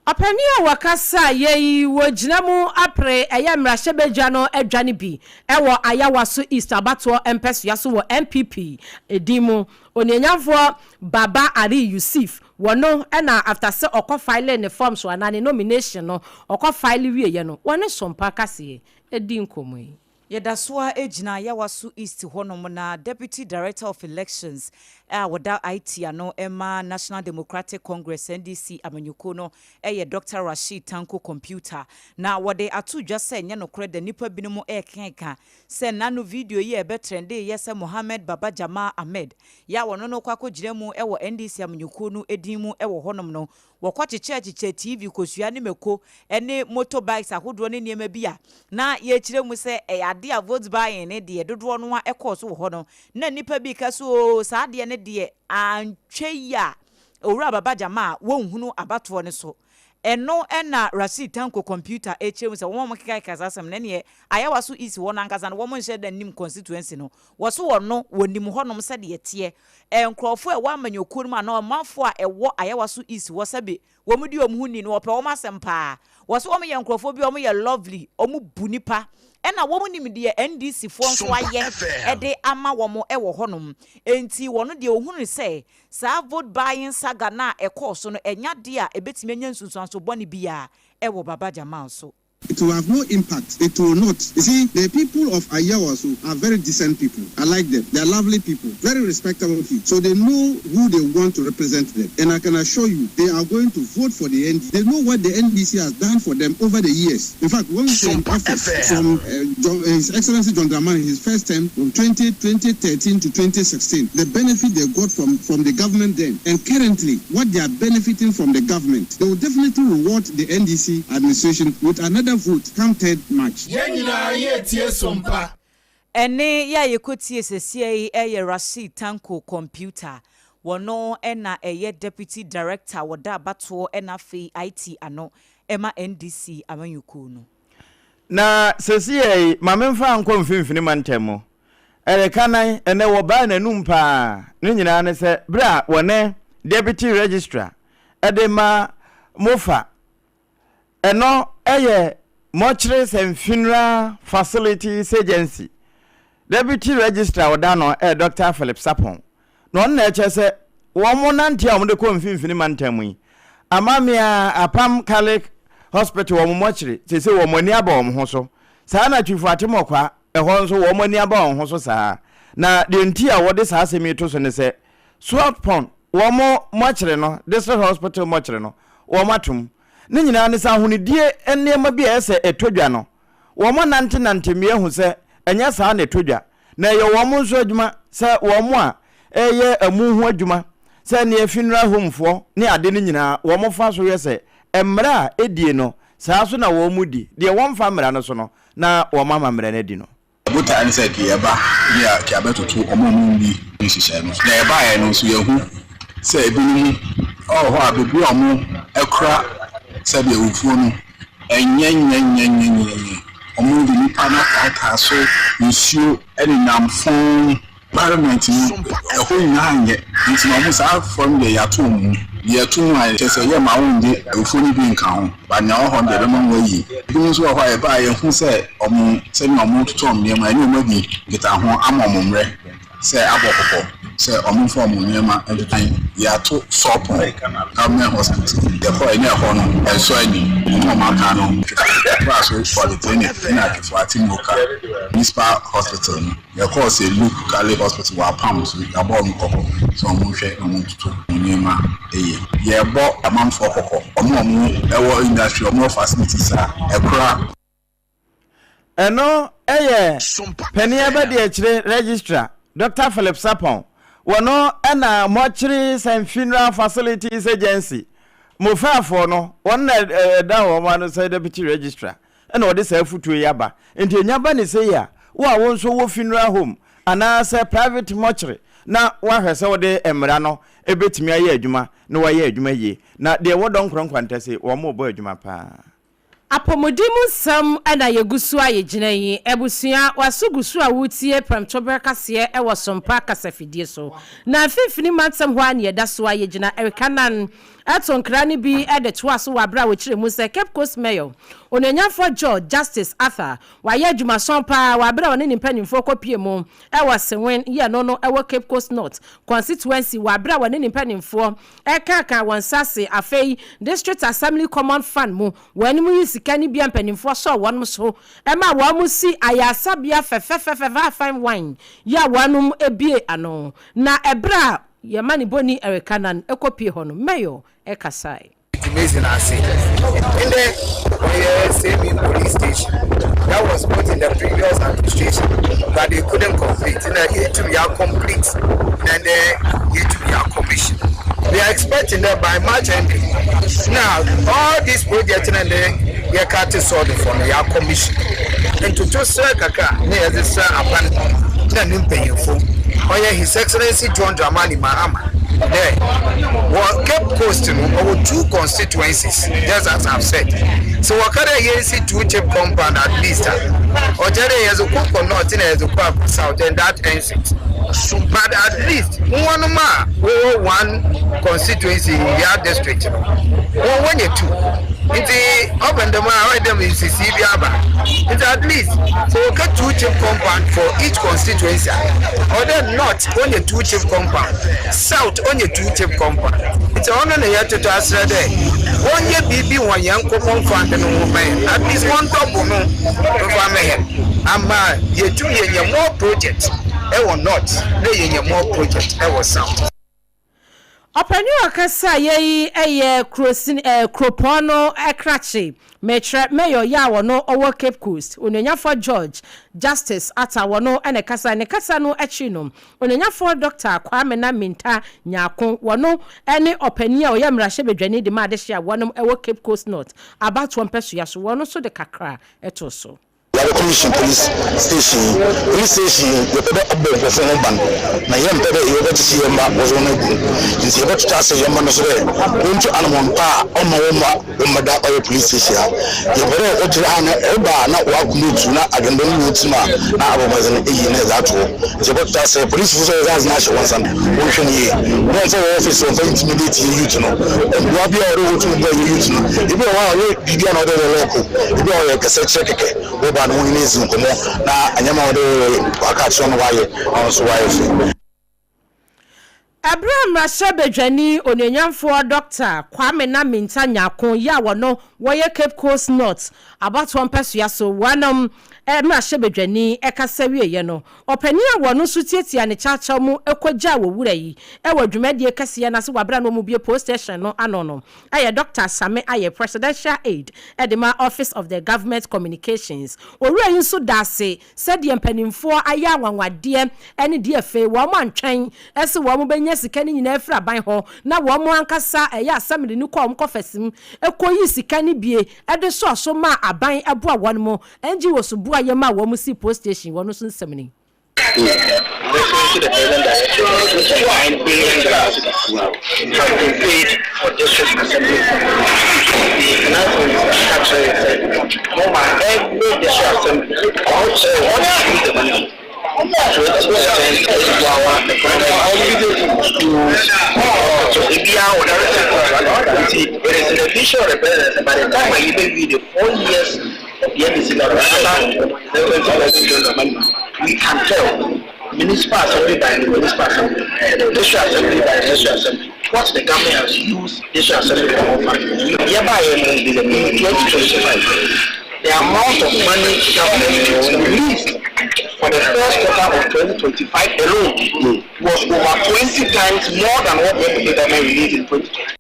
Ɔpanin a wɔkasa yɛ yi wɔgyina mu apere ɛyɛ mmarahyɛbadwa no adwa no bi ɛwɔ Ayawaso East abatoɔ mpɛsoa so wɔ NPP edin mu, onuonyamfoɔ Baba Ali Yusuf wɔno ɛna after sɛ ɔkɔ file ne form so anaa ne nomination no ɔkɔ file wieɛ no, wɔne Sompa kaseɛ edi nkɔmmɔ yi. Yɛda so a gyina Ayawaso East hɔnom na Deputy Director of Elections a wɔda IT ano ma National Democratic Congress, NDC, amanyɔkuo no yɛ Dr. Rashid Tanko Computer na wɔde ato dwa sɛ nyɛ nokorɛ da nnipa binom ɛrekeka sɛ nano video yi a ɛbɛtrende yɛ sɛ Mohammed Baba Jamal Ahmed yɛ a wɔno no kɔ akɔgyina mu wɔ NDC amanyɔkuo no din mu wɔ hɔnom no, wɔkɔ kyekyɛ TV, kosua ne mako ne motorbikes ahodoɔ ne nneɛma bi a na yɛkyerɛ mu sɛ ɛyɛ ade a vote buying ne deɛ dodoɔ no a ɛkɔɔ so wɔ hɔ no, na nnipa bi ka so o saa adeɛ ne deɛ antwa yi a Owura Baba Jamal a wɔnhunu abatoɔ no so. Ɛno ɛna Rashid Tanko Computer ɛkyerɛ mu sɛ wɔn a wɔkeka saa asɛm no ɛneɛ Ayawaso East hɔ no ankasa no wɔn nhyɛ da nnim constituency no, wɔ so wɔ no wɔnim hɔnom sɛdeɛ teɛ. Nkurɔfoɔ a ɛwɔ amanyɔkuo no mu anaa ɔmanfoɔ a ɛwɔ Ayawaso East hɔ sɛbe wɔn di wɔn ho ni no, wɔpɛ wɔn asɛm paa. Wɔ so wɔn yɛ nkurɔfoɔ bi a wɔn yɛ lovely, wɔn bu nipa, ɛna wɔn nim deɛ NDC foɔ nso ayɛ ɛde ama wɔn ɛwɔ hɔnom. Enti wɔn deɛ ohunu sɛ saa vote buying saga no a ɛkɔɔ so no ɛnyɛ adeɛ a ɛbɛtumi anya nsunsuanso bɔne biara ɛwɔ Baba Jamal so. It will have no impact. It will not. You see, the people of Ayawaso are very decent people. I like them. They are lovely people, very respectable people. So they know who they want to represent them. And I can assure you, they are going to vote for the NDC. They know what the NDC has done for them over the years. In fact, when we were in office, from John, His Excellency John Dramani, his first term, from 2013 to 2016, the benefit they got from the government then, and currently, what they are benefiting from the government, they will definitely reward the NDC administration with another vote come 3rd March. Yɛn nyinaa yɛtie Sompa. Ɛne yɛ a yɛkɔtie sɛsia yi ɛyɛ Rashid Tanko Computer. Wɔno ɛna ɛyɛ Deputy Director wɔda abatoɔ ɛna afei IT ano ɛma NDC amanyɔkuo no. Na sɛsia yi, ma memfa nkɔ Mfimfini Mantam mu. Ɛreka nan ɛnɛ wɔbaa n'anum paa ne nyinaa ne sɛ berɛ a wɔne Deputy Registrar ɛde ma MOFA, ɛno ɛyɛ Mortuaries and Funeral Facilities Agency, Deputy Registrar ɔda no ɛyɛ Dr. Philip Sapon, na ɔno na ɛkyerɛ sɛ wɔn mo nante a wɔde kɔ Mfimfini Mantam yi amamea Apam Catholic Hospital wɔn mortuary sese wɔn ani aba wɔn ho so saa, na Twifo Atemɔkwa ɛhɔ nso wɔn ani aba wɔn ho so saa. Na deɛ nti a wɔde saa asɛm yi to so ne sɛ Swat Pond wɔn mo mortuary no, District Hospital mortuary no, wɔn atom ne nyinaa ne sɛ ahonidie nneɛma bi a ɛsɛ ɛtɔ dwa no, wɔn anantenante mmea hu sɛ ɛnyɛ saa na ɛtɔ dwa, na ɛyɛ wɔn nso adwuma sɛ wɔn a ɛyɛ ɛmu ho adwuma sɛ neɛ funeral home foɔ ne ade no nyinaa wɔn fa so yɛ sɛ mmerɛ a ɛdie no saa so na wɔn mu di deɛ wɔmfa mmara no so no na wɔn ama mmara no adi no. Botae ne sɛ ke yɛba ne a ke abɛtoto ɔmo a ɔmo nni nhyehyɛe no so. Na yɛbaeɛ no nso yɛahu sɛ ebinom wɔ hɔ a baabi a ɔmo kora sɛdeɛ awufoɔ no ɛnyɛ nyɛnyɛnyɛnyɛnyɛ. Ɔmo de nnipa no ataataa so, nsuo nenam fɔn, environment no ɛhɔ nyinaa nyɛ. Nti na ɔmo saa foɔ no deɛ yɛato ɔmo mu. Deɛ yɛto mu a kyerɛ sɛ yɛmma wonnye awufoɔ no bi nka ho. But nea ɔwɔ hɔ no deɛ ɛbɛma mo ayi. Ebinom nso wɔ hɔ a yɛbaa yɛhu sɛ ɔmo sɛnea ɔmo totɔ ɔmo nneɛma ɛne ɔmo adi nkitaho ama ɔmo mmerɛ sɛ abɔ kɔkɔ sɛ ɔmo mfa ɔmo nneɛma ntotan. Yɛato Sɔpɔn Government Hospital, yɛkɔ ɛne ɛhɔ no ɛnsɔ ani. Ɔmo a ɔmo aka no Twifo so Polyclinic ɛna Twifo Atimuka Municipal Hospital no. Yɛkɔɔ St Luke Catholic Hospital wɔ Apam so, yɛabɔ ɔmo kɔkɔ sɛ ɔmo nhwɛ na ɔmo ntoto ɔmo nneɛma yie. Yɛbɔ amanfoɔ kɔkɔ, ɔmo a ɔmo ɛwɔ industry, ɔmo wɔ facilities a ɛkora. Ɛno yɛ panin abadiakyire Registrar Dr. Philip Sapon. Wɔno ɛna Mortuaries and Funeral Facilities Agency mofaafoɔ no wɔn na ɛda wɔn ano sɛ Deputy Registrar ɛna ɔde saa afutuo yi aba. Nti enya ba ne sɛ yi a, wo a wo nso wɔ funeral home anaasɛ private mortuary. na woahwɛ sɛ wode mmara no bɛtumi ayɛ adwuma na woayɛ adwuma yie. Na deɛ ɛwɔ Dɔnkorɔ Nkwanta sei, wɔrebɔ adwuma pa ara. Apɔmuden mu nsɛm na yɛgu so a yɛgyina yi. Abusua, w'aso gu so a woretie Prɛmtoberɛ kaseɛ wɔ Sompa kasafidie so. Na mfimfini mantam hɔ ara na yɛda so a yɛgyina. Eric Annan to nkra no bi de toaa so wɔ aberɛ a ɔkyerɛ mu sɛ Cape Coast Mayor, Onuonyamfoɔ George Justice Arthur, wayɛ adwumason pa ara wɔ aberɛ a ɔne ne mpanimfoɔ kɔpue mu wɔ Sewin yɛ no no wɔ Cape Coast North Constituency wɔ aberɛ a wɔne ne mpanimfoɔ rekaakaa wɔn nsa ase afei District Assembly Common Fund mu wɔn yi sika no bi a mpanimfoɔ sɔɔ wɔn so ma wɔn si ayaresabea fɛfɛfɛfɛ fine wine yi a wɔn bue ano na ɛberɛ a yɛma ne bɔni Eric Annan kɔpue hɔ no Mayor kasae. Mason ase. Ndɛ ɔyɛ Semi police station that was built in the previous administration but they couldn't complete na yɛtum yɛ complete na ndɛ yɛtum yɛ commission. We are expecting that by March ending na all these projects na ndɛ yɛ cut sod for no yɛ commission. Ntoto srɛ kakra na yɛdze srɛ aban na ne mpanyimfo ɔyɛ His Excellency John Dramani Mahama dɛ wɔ Cape Coast no ɔwɔ two constituencies just as I've said. Sɛ wɔka dɛ yɛnsi two chip compound at least a, ɔkyerɛ dɛ yɛdze kor kɔ north na yɛdze kor akɔ south and that ends it. But at least hɔnnom a wɔwɔ one constituency in their district no, hɔn wonya two. Ntsi ɔba no dɛm a ɔyɛ dɛ nsisii bi aba. Ntsi at least sɛ wɔka two chip compound for each constituency a, ɔwɔ dɛ north onya two chip compound, south onya two chip compound. Ntsi ɔno na yɛtoto aserɛ dɛ wɔnyɛ biribi wɔ hɛn common fund no ho ma hɛn, at least wɔn double no mfa mma hɛn ama yeetum yenya more project wɔ north na yenya more project wɔ south. Ɔpanin a ɔkasa yɛ yi yɛ kurosin eh, kuropɔn no krakye, mekyerɛ Mayor yi a ɔno ɔwɔ Cape Coast, Onuonyafoɔ George Justice Atta wɔno na ɛkasae. Ne kasa no akyiri no, Onuonyafoɔ Dɔkta Kwamena Minta Nyarko, wɔno ne ɔpanin a ɔyɛ mmarahyɛbadwani de ma adehye a wɔnom wɔ Cape Coast North abatoɔ mpɛsoa so, wɔno nso de kakra too so. Yɛabɔ commission police station yi. Police station yi, yɛpɛ dɛ ɔbɔ nkorɔfo ho ban na yɛmmpɛ dɛ yɛbɛkyekye hɛn mba wɔdze hɔn egu mu. Ntsi yɛbɔtoto ahyɛ hɛn mba no so dɛ wontu anamɔn pa a ɔmma wɔmma wɔmbɛda ɔyɛ police station ha. Yɛpɛ dɛ wɔkyerɛ ha na ereba a na w'akoma etu na adwen bɔn wɔ wo tsirmu a na abɔ mbɔdzen eyi na edze ato hɔ. Ntsi yɛbɔtoto aserɛ polisifo so a wɔdze adze no ahyɛ hɔn nsa no wɔnhwɛ no yie. Wɔmmfa hɔn office wɔmmfa intimidate hɛn youth no. Mboa biara a ɔwɔ dɛ wotum boa hɛn youth no, bi wɔ hɔ a ɔnnyɛ biribi a na ɔwɔ dɛ ɔyɛ lɔɔko, bi a ɔyɛ kasa kyerɛ kɛkɛ, wɔba no wɔnye no edzi nkɔmbɔ na ndzɛmba a ɔwɔ dɛ wɔyɛ wɔaka akyerɛ no ɔayɛ na ɔno so ɔayɛ fɛ. Ɛberɛ a Mmarahyɛbadwani Onuonyamfoɔ Dɔkta Kwame Namintah Nyarko yi a wɔno wɔyɛ Cape Coast North abatoɔ mpɛsoa so wɔnom mmarahyɛbadwani kasa wieɛ no, ɔpanin a wɔno nso tiatia ne kyawkyaw mu kɔgyaa wɔ wura yi wɔ dwumadie kɛseɛ no ase wɔ aberɛ a na wɔrebue post station no ano no yɛ Dɔkta Same Ayeh, Presidential Aide de ma Office of the Government Communications. Owura yi nso da ase Sɛdeɛ mpanimfoɔ ayɛ anwanwadeɛ ne deɛ afei wɔn antwɛn se wɔn bɛnya sika no nyinaa afiri aban hɔ na wɔn ankasa ɛyɛ assembly no kɔ wɔn kɔfɛse mu kɔyi sika no bie de sɔɔ so maa aban boa wɔn mo NGOs boa yɛ maa wɔn sii post station wɔn nso nsɛm ni. Listen to the present directive of 2.9 billion Ghana cedis has been paid for district assembly The finance minister ka kyerɛ yɛn sɛ wɔma every district assembly wɔn kyerɛ wɔn to use the money 20% is our primary schools hospital ebiara wɔ ne nti it is in the vision of the president by the time a yɛbɛwie the 4 years of the NDC government under President John Dramani we can tell municipal assembly by municipal assembly, district assembly by district assembly, what the government has used district assembly for fund. Yɛbaeɛ no in 2025, the amount of money government released for the first quarter of 2025 alone was over 20 times more than what the NPP government released in 2020.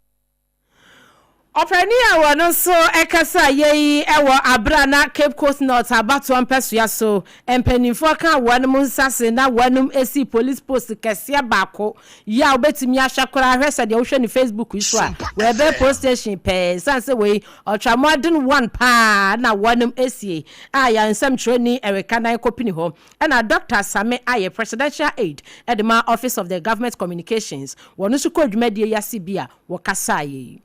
Ɔpanin a ɔno nso kasa yei wɔ aberɛ a na Cape Coast North abatoɔ mpɛsoa so mpaninfoɔ kaa wɔnom nsa ase na wɔnom sii police post kɛseɛ baako yi a wobɛtumi ahwɛ koraa hwɛ sɛdeɛ wohwɛ no Facebook yi so a wei bɛyɛ police station pɛɛ ɛsiane sɛ wei ɔtwamuaden one paa na wɔnom sie a yɛn nsɛmtwerɛni Eric Anan kɔpini hɔ ɛna Dɔkta Same Ayeh Presidential Aide de ma Office of the Government Communications wɔno nso kɔɔ dwumadie yi ase bi a wɔkasaeɛ yi.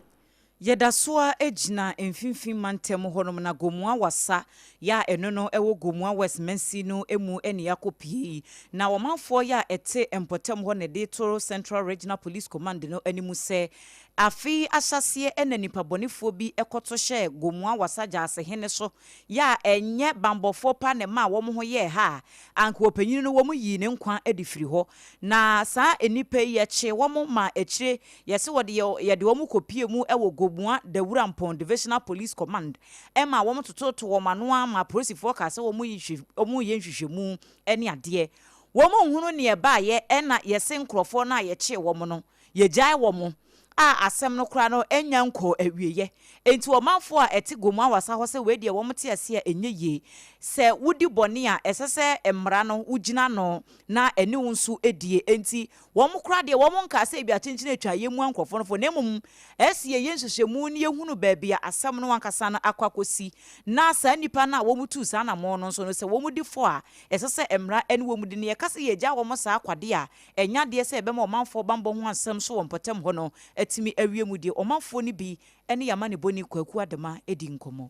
Yɛda so ara gyina mfimfini mantam hɔnom na Gomoa Wassa yɛ a ɛno no ɛwɔ Gomoa West mansin no mu na yɛakɔpue yi. Na ɔmanfoɔ yɛ a ɛte mpɔtam hɔ na ɛde reto Central Regional Police Command no anim sɛ afe yi ahyɛaseɛ na nipabɔnefoɔ bi kɔto hyɛɛ Gomoa Wassa Gyaasehene so yɛ a ɛnyɛ banbɔfoɔ pa na ɛmaa wɔn ho yɛɛ ha a, anka ɔpanyin no wɔn yii ne nkwa de firi hɔ. Na saa nnipa yi yɛkyee wɔn maa akyire yɛse wɔde yɛ yɛde wɔn kɔpie mu wɔ Gomua Dawurampɔn Divisional Police Command ɛmaa wɔn tototo wɔn ano ara maa apolisifoɔ kaa sɛ wɔn yi wɔn reyɛ nhwehwɛmu ne adeɛ. Wɔn nhunu neɛ ɛbaeɛ ɛna yɛse nkorɔfoɔ no a yɛkyee wɔn no Yɛgyae wɔn a asɛm no koraa no nnya nkɔɔ awieɛ. Enti ɔmanfoɔ a ɛte Gomoa Wassa hɔ sɛ wei deɛ wɔn te aseɛ a ɛnyɛ yie. Sɛ wodi bɔne a ɛsɛ sɛ mmara no wogyina ano na ɛne wo nso die. Enti wɔn koraa deɛ wɔn nkaa sɛ ebia kyenkyen atwa yɛmmua nkurɔfoɔ no fo na mmom ɛsɛ yɛyɛ nhwehwɛmu na yɛhunu baabi a asɛm no ankasa no akɔ akɔsi na saa nnipa no a wɔtuu saa anammɔn no nso no sɛ wɔdi fɔ a ɛsɛ sɛ mmara ne wɔn di. Na yɛka sɛ yɛgyaa wɔn saa kwa deɛ a Ɛnyɛ adeɛ sɛ yɛbɛma ɔmanfoɔ bammɔ ho asɛm so wɔ mpɔtam hɔ no atumi awie mu deɛ, ɔmanfoɔ no bi ne yɛn amanebɔni Kwaku Adema di nkɔmmɔ.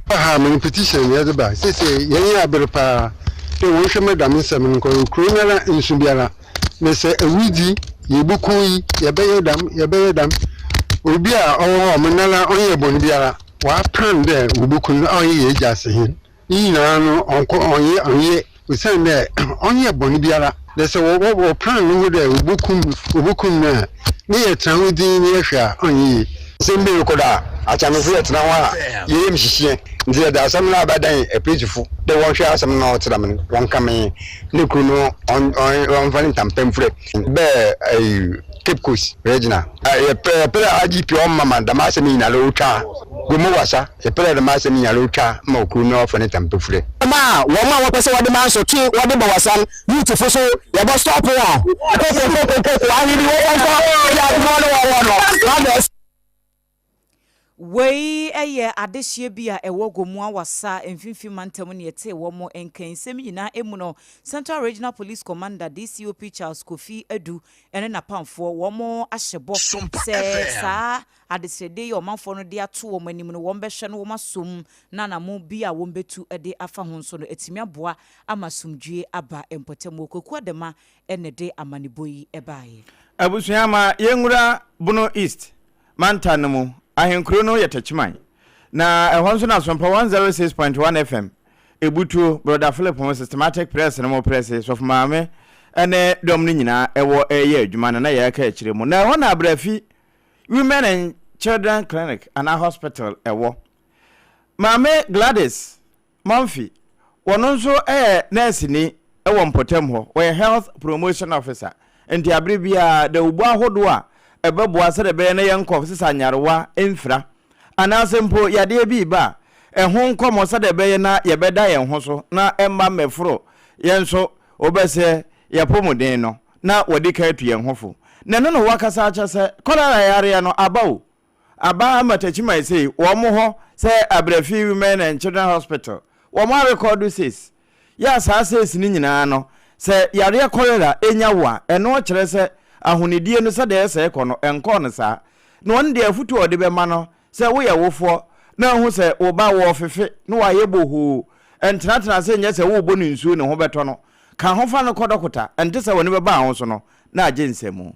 Ha me no petition na yɛdze bae. Sesei yɛnye aber paa dɛ wɔnhwɛ ma dɛm nsɛm no nkɔ kurow noara nnso biara. Na sɛ ewudzi yebuku yi, yɛbɛyɛ dɛm, yɛbɛyɛ dɛm. Obi a ɔwɔ hɔ a ɔnoara ɔnnyɛɛ bɔn biara, wɔaplan dɛ woboku no a ɔnye hɛn egya asehen. Ne nyinara no ɔnnkɔ ɔnnyɛ ɔnnyɛ osiandɛ ɔnnyɛɛ bɔn biara. Na sɛ wɔ wɔ wɔplan no ho dɛ wobokum wobokum no a, ne yɛtsena ho dzinn na yɛhwɛ a ɔnnyɛ yie. Nsɛm bi rokɔ do a, Akyamefo yɛtsena ho a yɛyɛ mu hyehyeɛ ntsi yɛdze asɛm no abɛdan apolisifo dɛ wɔnhwɛ asɛm no na ɔtse dɛm no wɔnka me ne kor no ɔmfa ne ntampa mfura bɛɛ Cape Coast Regional. Yɛpɛ yɛpɛ dɛ IGP ɔmma ma dɛm asɛm yi nyinara otwa Gomu wasa, yɛpɛ dɛ dɛm asɛm yi nyinara otwa ma okuw no ɔfa ne ntampa fura. Ma wɔn a wɔpɛ sɛ wɔde mansotwe wɔde bɔ wasan youthfo so yɛbɔ stop wɔn kokokokokoko ahene wɔ nkɔ yɛ adwuma no wɔwɔ no brothers. Wei yɛ adehyeɛ bi a ɛwɔ Gomoa Wassa mfimfini mantam na yɛtee wɔn nka yi. Nsɛm yi nyinaa mu no, Central Regional Police Commander DCOP Charles Kofi Adu ne n'apamfoɔ wɔn ahyɛ bɔ sɛ saa adesrɛdeɛ yi a ɔmanfoɔ no de ato wɔn anim no wɔbɛhwɛ na wɔn asom na anamon bi a wɔbɛtu de afa ho nso no atumi aboa ama asomdwoeɛ aba mpɔtam hɔ. Kwaku Adama na ɛde amanebɔ yi baeɛ. Abusua ma yɛnwura Bono East mantam no mu. Ahenkuro no yɛ Techiman. Na ɛhɔ nso na Asompa 106.1 FM, Ebutuo, Brɔda Philip mo, Systematic Press no mo prɛse, Sɔfo Maame ne dɔm no nyinaa ɛwɔ reyɛ adwuma no na yɛreka akyire mu. Na ɛhɔ na Abrafi Women and Children Clinic anaa Hospital ɛwɔ. Maame Gladys Murphy, wɔno nso yɛ nɛɛseni wɔ mpɔtam hɔ, ɔyɛ Health Promotion Officer, nti abere biara dawubɔ ahodoɔ a ɛbɛboa sɛdeɛ ɛbɛyɛ na yɛnkɔ sesa nyarewa mfira anaasɛ mpo yadeɛ bi reba a, ɛho nkɔmmɔ sɛdeɛ ɛbɛyɛ na yɛbɛda yɛn ho so na ɛmma mmɛforo yɛn so wobɛsɛ yɛapɔmuden no na wɔde ka atu yɛn ho fo. Na ɛno na wɔakasa akyɛ sɛ kɔlera yareɛ no aba o, Aba ama Techiman sei wɔn hɔ sɛ Abrafi Women and Children Hospital wɔn arekɔdo seis. Yɛ a saa seis no nyinaa no sɛ yareɛ kɔlera nya wo a ɛno kyerɛ sɛ ahonidie no sɛdeɛ ɛsɛ ɛkɔ no ɛnkɔɔ no saa. Na ɔno deɛ afutuo a ɔde bɛma no sɛ woyɛ wofoɔ na ahu sɛ wo ba wɔɔfefe na wayɛ bohoo ntenatena ase nyɛ sɛ worebɔ no nsuo ne ho bɛtɔ no ka ho fa no kɔ dɔkota ɛnte sɛ w'ani bɛba ho so no na agye nsamu.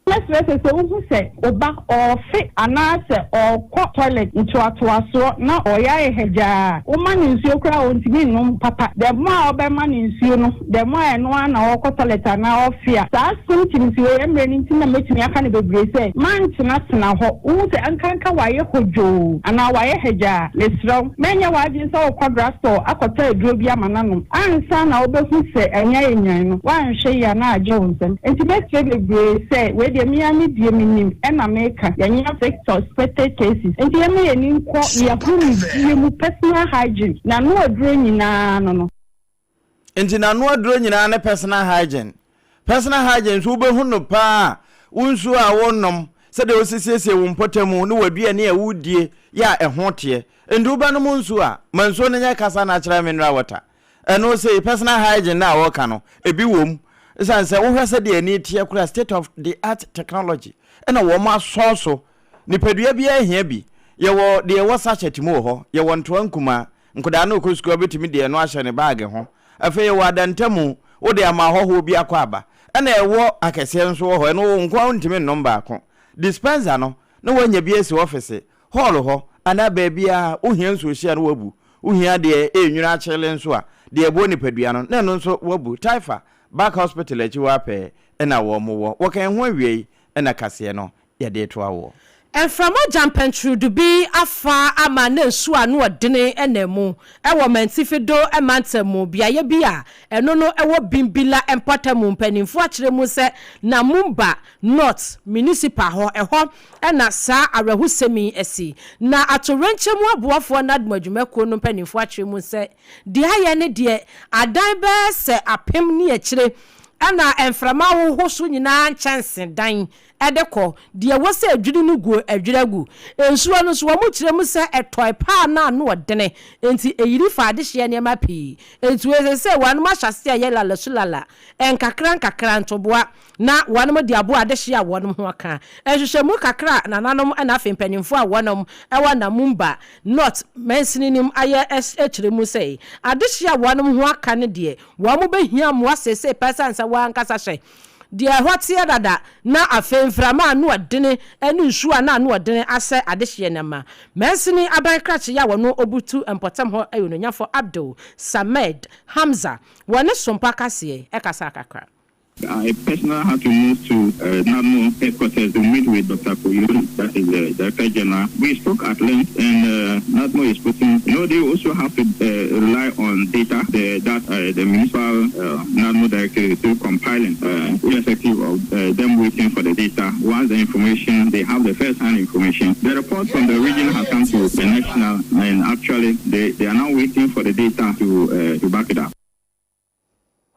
Mɛsrɛ sɛ sɛ wohu sɛ wo ba ɔɔfe anaa sɛ ɔɔkɔ toilet ntoatoasoɔ na ɔɔyɛ ayɛ hagyaa a, woma no nsuo koraa a ɔntumi nnom papa. The more a wobɛma no nsuo no, the more a ɛno ara na ɔɔkɔ toilet anaa ɔɔfe a. Saa symptoms wei mmerɛ no nti na mɛtumi aka no bebree sɛ mantenatena hɔ. Wohu sɛ ankanka wayɛ hodwoo anaa wayɛ hagyaa a, mesrɛ wo mɛnyɛ w'adwene sɛ worekɔ drugstore akɔtɔ aduro bi ama no anom. Ansa na wobɛhu sɛ ani ayɛ nyan no, woanhwɛ yie a na agye wo nsam. Enti mɛsrɛ bebree sɛ wei. deɛ me ara me deɛ menim ɛna meka, yɛanya six suspected cases nti yɛmma yɛn ani nkɔ yɛn ahomegyeɛ mu, personal hygiene, n'ano aduro nyinaa no no. Nti n'ano aduro nyinaa ne personal hygiene. Personal hygiene nso wobɛhu no paa wo nsuo a wonom, sɛdeɛ wosi siesie wo mpɔtamu ne w'aduane a wodie yɛ a ɛho teɛ. Nti wobɛnom nsuo a, ma nsuo no nyɛ kasa natural mineral water. Ɛno sei, personal hygiene no a wɔka no, ebi wɔ mu. Esiane sɛ wohwɛ sɛdeɛ ani teɛ koraa, state of the art technology ɛna wɔn asɔn so. Nipadua biara hia bi. Yɛwɔ deɛ ɛwɔ sachet mu wɔ hɔ, yɛwɔ ntoa nkumaa, nkwadaa no rekɔ sukuu a wobɛtumi de ɛno ahyɛ ne baage ho. Afei yɛwɔ adantamu, wode ama ahɔhoɔ bi akɔ aba. Ɛna ɛwɔ akɛseɛ nso wɔ hɔ, ɛno wo nko ara wontumi nnom baako. Dispenser no, na woanya bi asi ɔfese, hall hɔ, anaa baabiara, wohia nsuohyeɛ a na woabu. Wohia deɛ ɛrenwunu akyele nso a, deɛ ɛboa nipadua no, na ɛno nso woabu. Taifa, Back Hospital akyi hɔ ara pɛɛ na wɔn wɔ. Wɔka yɛn ho awiei na kaseɛ no yɛde retoa woɔ. Mframa gyampantrudu bi afa ama na nsu ano ɔdene nam mu wɔ Mantifi do mantam mu beaeɛ bi a ɛno no wɔ Bimbilla mpɔtamu mpanimfoɔ akyerɛ mu sɛ Namumba North Municipal hɔ ɛhɔ na saa awerɛhosɛm yi asi. Na atowrɛnkyɛm aboafoɔ NADMO adwumakuo no mpanimfoɔ akyerɛ mu sɛ deɛ ayɛ ne deɛ adan bɛyɛ sɛ apem ne akyire na mframa ahoho so nyinaa nkyɛnsedan de kɔ, deɛ ɛwɔ sɛ ɛdwiri no guo adwiri agu. Nsuo no nso wɔkyerɛ mu sɛ ɛtɔe paa na ano ɔdene, enti ɛyiri fa adehyeɛ nneɛma pii. Enti wei seesei wɔnom ahyɛ aseɛ yɛ lalasulala, nkakra nkakra, ntoboa, na wɔnom de aboa adehyeɛ a wɔnom ho aka. Nhwehwɛmu kakra a nananom na afei mpanimfoɔ a wɔnom wɔ Namumba North mansini no mu ayɛ kyerɛ mu sɛ adehyeɛ a wɔnom ho aka no deɛ wɔn bɛhia mmoa seesei paa ɛsiane sɛ wɔn ankasa hyɛ deɛ ɛhɔ teɛ dada na afei mframa a ano ɔdene ne nsuo a na ano ɔdene asɛe adehyeɛ no ma. Mansini aban krakye a wɔno ɔbutu mpɔtam hɔ yɛ Onuonyamfoɔ Abdul Samed Hamza wɔ ne sompa kaseɛ ɛkasaa kakra. I personally had to move to uh, NADMO headquarters to meet with Dr. Koyun, that is the Director General. We spoke at length, and uh, NADMO is putting, you know, they also have to uh, rely on data the, that uh, the municipal uh, NADMO director is still compiling, uh, irrespective of uh, them waiting for the data. Once the information, they have the first-hand information. The report from the region has come to the national, and actually they, they are now waiting for the data to, uh, to back it up.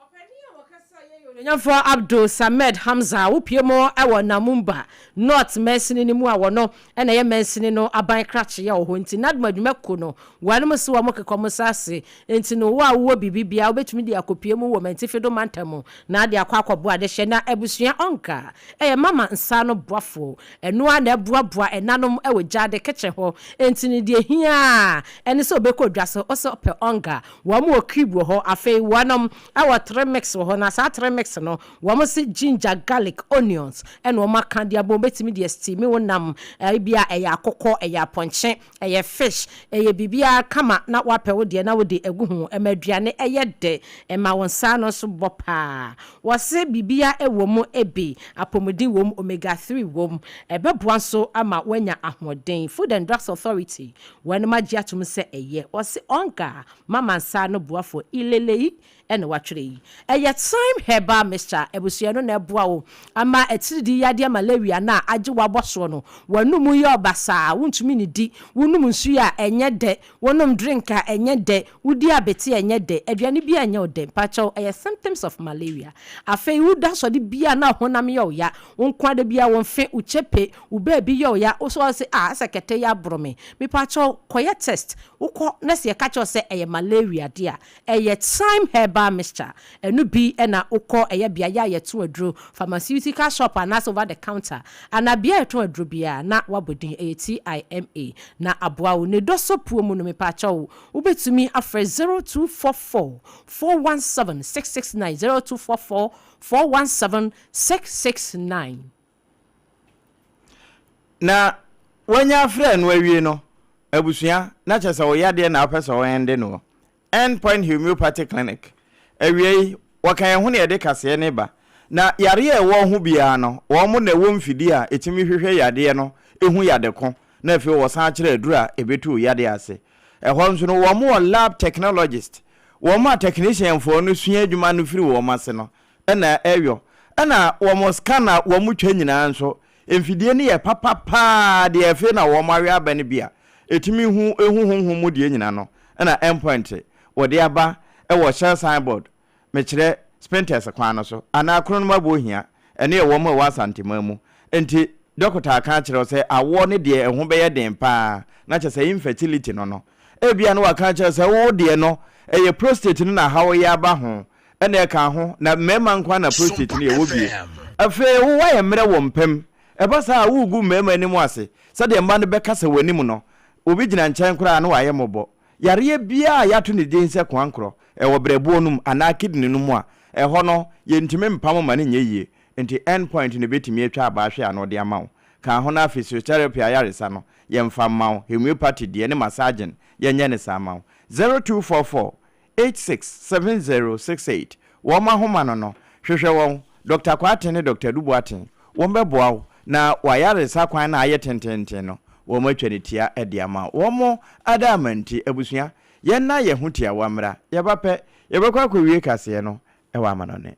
Ɔpanin a wɔkasa yɛ yɛ Onuonyamfoɔ Abdul Samed Hamza a wopue mu wɔ Namumba North mansini no mu a wɔno na ɛyɛ mansini no aban krakye wɔ hɔ nti NADMO adwumakuo no wɔnom se wɔn keka wɔn nsa ase nti no wo a wowɔ biribi biara wobɛtumi de akɔpue mu wɔ Mantifi do mantam mu na ade akɔ akɔboa adehyɛ na abusua ɔnka ɛyɛ mama nsa ano boafoɔ ɛno ara na ɛboaboa ɛnanom wɔ gyaade kitchen hɔ nti no deɛ ɛhia ara ɛne sɛ wobɛkɔ dwa so wosɛ wopɛ ɔnga Wɔn wɔ cube wɔ hɔ, afei wɔnom wɔ trimix wɔ hɔ, na saa trimix no wɔn se ginger, garlic, onions ɛna wɔn aka de abom, wobɛtumi de asteami wo nam, ebia ɛyɛ akokɔ, ɛyɛ apɔnkye, ɛyɛ fish, ɛyɛ biribiara kama na woapɛ wo deɛ na wode agu ho, ɛma aduane yɛ dɛ, ɛma wo nsa ano nso bɔ paa. Wɔse biribiara wɔ mu bi, apɔmuden wɔ mu, omega 3 wɔ mu, ɛbɛboa nso ama woanya ahoɔden. Food and Drugs Authority Wɔnom agye atom sɛ ɛyɛ. Ɔse ɔnka mama nsa no boafo Ilelei na watwerɛ yi. Ɛyɛ Thyme Herbal Mixture abusua no na ɛboa wo ama atiridii yadeɛ malaria no a agye wo abɔ soɔ no w'anum yɛ ɔbasaa wontumi nnidi, wonom nsuo a ɛnyɛ dɛ, wonom drink a ɛnyɛ dɛ, wodi abete a ɛnyɛ dɛ, aduane biara nyɛ wo dɛ, mpakyɛw ɛyɛ symptoms of malaria. Afei woda sɔre biara na honam yɛ wo ya, wo nko ara da biara wo mfe, wo kyepe, Wo baabi yɛ wo ya, wo so ɔse ah asɛ kɛtɛ yi aboro me. Mepakyɛw kɔyɛ test, wokɔ na sɛ yɛka kyerɛ wo sɛ ɛyɛ malaria de a, ɛyɛ Thyme herbal mixture, ɛno bi na wokɔ ɛyɛ beaeɛ a yɛtɔn aduro, pharmaceutical shop anaasɛ over the counter, anaa bea a yɛtɔn aduro biara na woabɔ din, ɛyɛ TIMA na aboa wo. Ne dɔ so puo mu no mepakyɛw wobɛtumi afrɛ 0244 417 669, 0244 417 669. Na wanya afrɛ no awie no, abusua, na kyerɛ sɛ wo yadeɛ na wopɛ sɛ wo ɛnde noɔ. End Point Homeopathy Clinic. Awiei, wɔka yɛn ho na yɛde kaseɛ no ba. Na yareɛ a ɛwɔ ho biara no, wɔn na ɛwɔ mfidie a ɛtumi hwehwɛ yadeɛ no, ɛhu yade ko, na afei wɔsan kyerɛ aduro a ɛbɛtu wo yadeɛ ase. Ɛhɔ nso no, wɔn wɔ lab technologist, wɔn a technicianfoɔ no sua adwuma no firi wɔn ase no, na ɛyɔ. Ɛna wɔn scan a wɔtwa nyinaa nso, mfidie no yɛ papa paa, deɛ afei na wɔn awe aba no bi a ɛtumi hu hu honhom mu deɛ nyina no, ɛna Endpoint wɔde aba wɔ Shell signboard, mekyerɛ Spintex kwan no so, anaa Kronom Abohia, ɛno yɛ wɔn a ɛwɔ Asanteman mu. Nti dɔkota aka akyerɛ wo sɛ awoɔ no deɛ ɛho bɛyɛ den paa, na kyerɛ sɛ infertility no no, ebia na waka akyerɛ wo sɛ wo deɛ no ɛyɛ prostate no na haw yi aba ho, Ɛna ɛka ho, na mmarima nko ara na prostate no yɛ wɔ bie. Afei wo woayɛ mmerɛ wɔ mpam. Ɛba saa a, woregu mmarima anim ase. Sɛdeɛ mma no bɛkasa w'anim no, obi gyina nkyɛn koraa a na wayɛ mmɔbɔ. Yareɛ biara a yɛato ne din sɛ koankorɔ, ɛwɔ berɛboɔ no mu anaa kidney no mu a, ɛhɔ no, yɛntumi mpam ma no nyɛ yie. Nti end point no bɛtumi atwa abaa hwe ano de ama wo. Ka ho na physiotherapy ayaresa no, yɛmfa mma wo. Homeopathy deɛ ne massaging, yɛnyɛ no saa mma wo. 0244 867068 Wɔn ahoma no no, hwehwɛ wɔn, Dɔkta Kwarteng ne Dɔkta Adu Boateng. Wɔbɛboa wo na w'ayaresa kwan no a ayɛ tenteenten no, wɔatwa no tia de ama wo. Wɔn adaama nti, abusua, yɛnna yɛn ho tiawa mmra. Yɛba pɛ, yɛbɛkɔ akɔwie kaseɛ no wɔ amanɔne.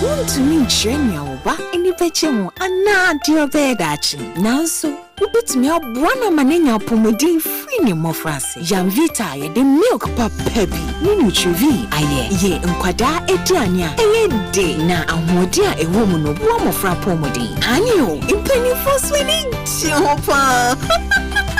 Wuntumi nkyerɛ nea wo ba ani bɛgye ho anaa deɛ ɔbɛyɛ daakye, nanso wubetumi aboa no ama no anya apɔwmuden firi ne mmofraase. Yamvita a yɛde milk papa bi ne Nutrivie ayɛ yɛ nkwadaa aduane a ɛyɛ de na ahoɔden a ɛwɔ mu no boa mmɔfra apɔwmuden. Aane o, mpanimfoɔ nso ani gye ho paa.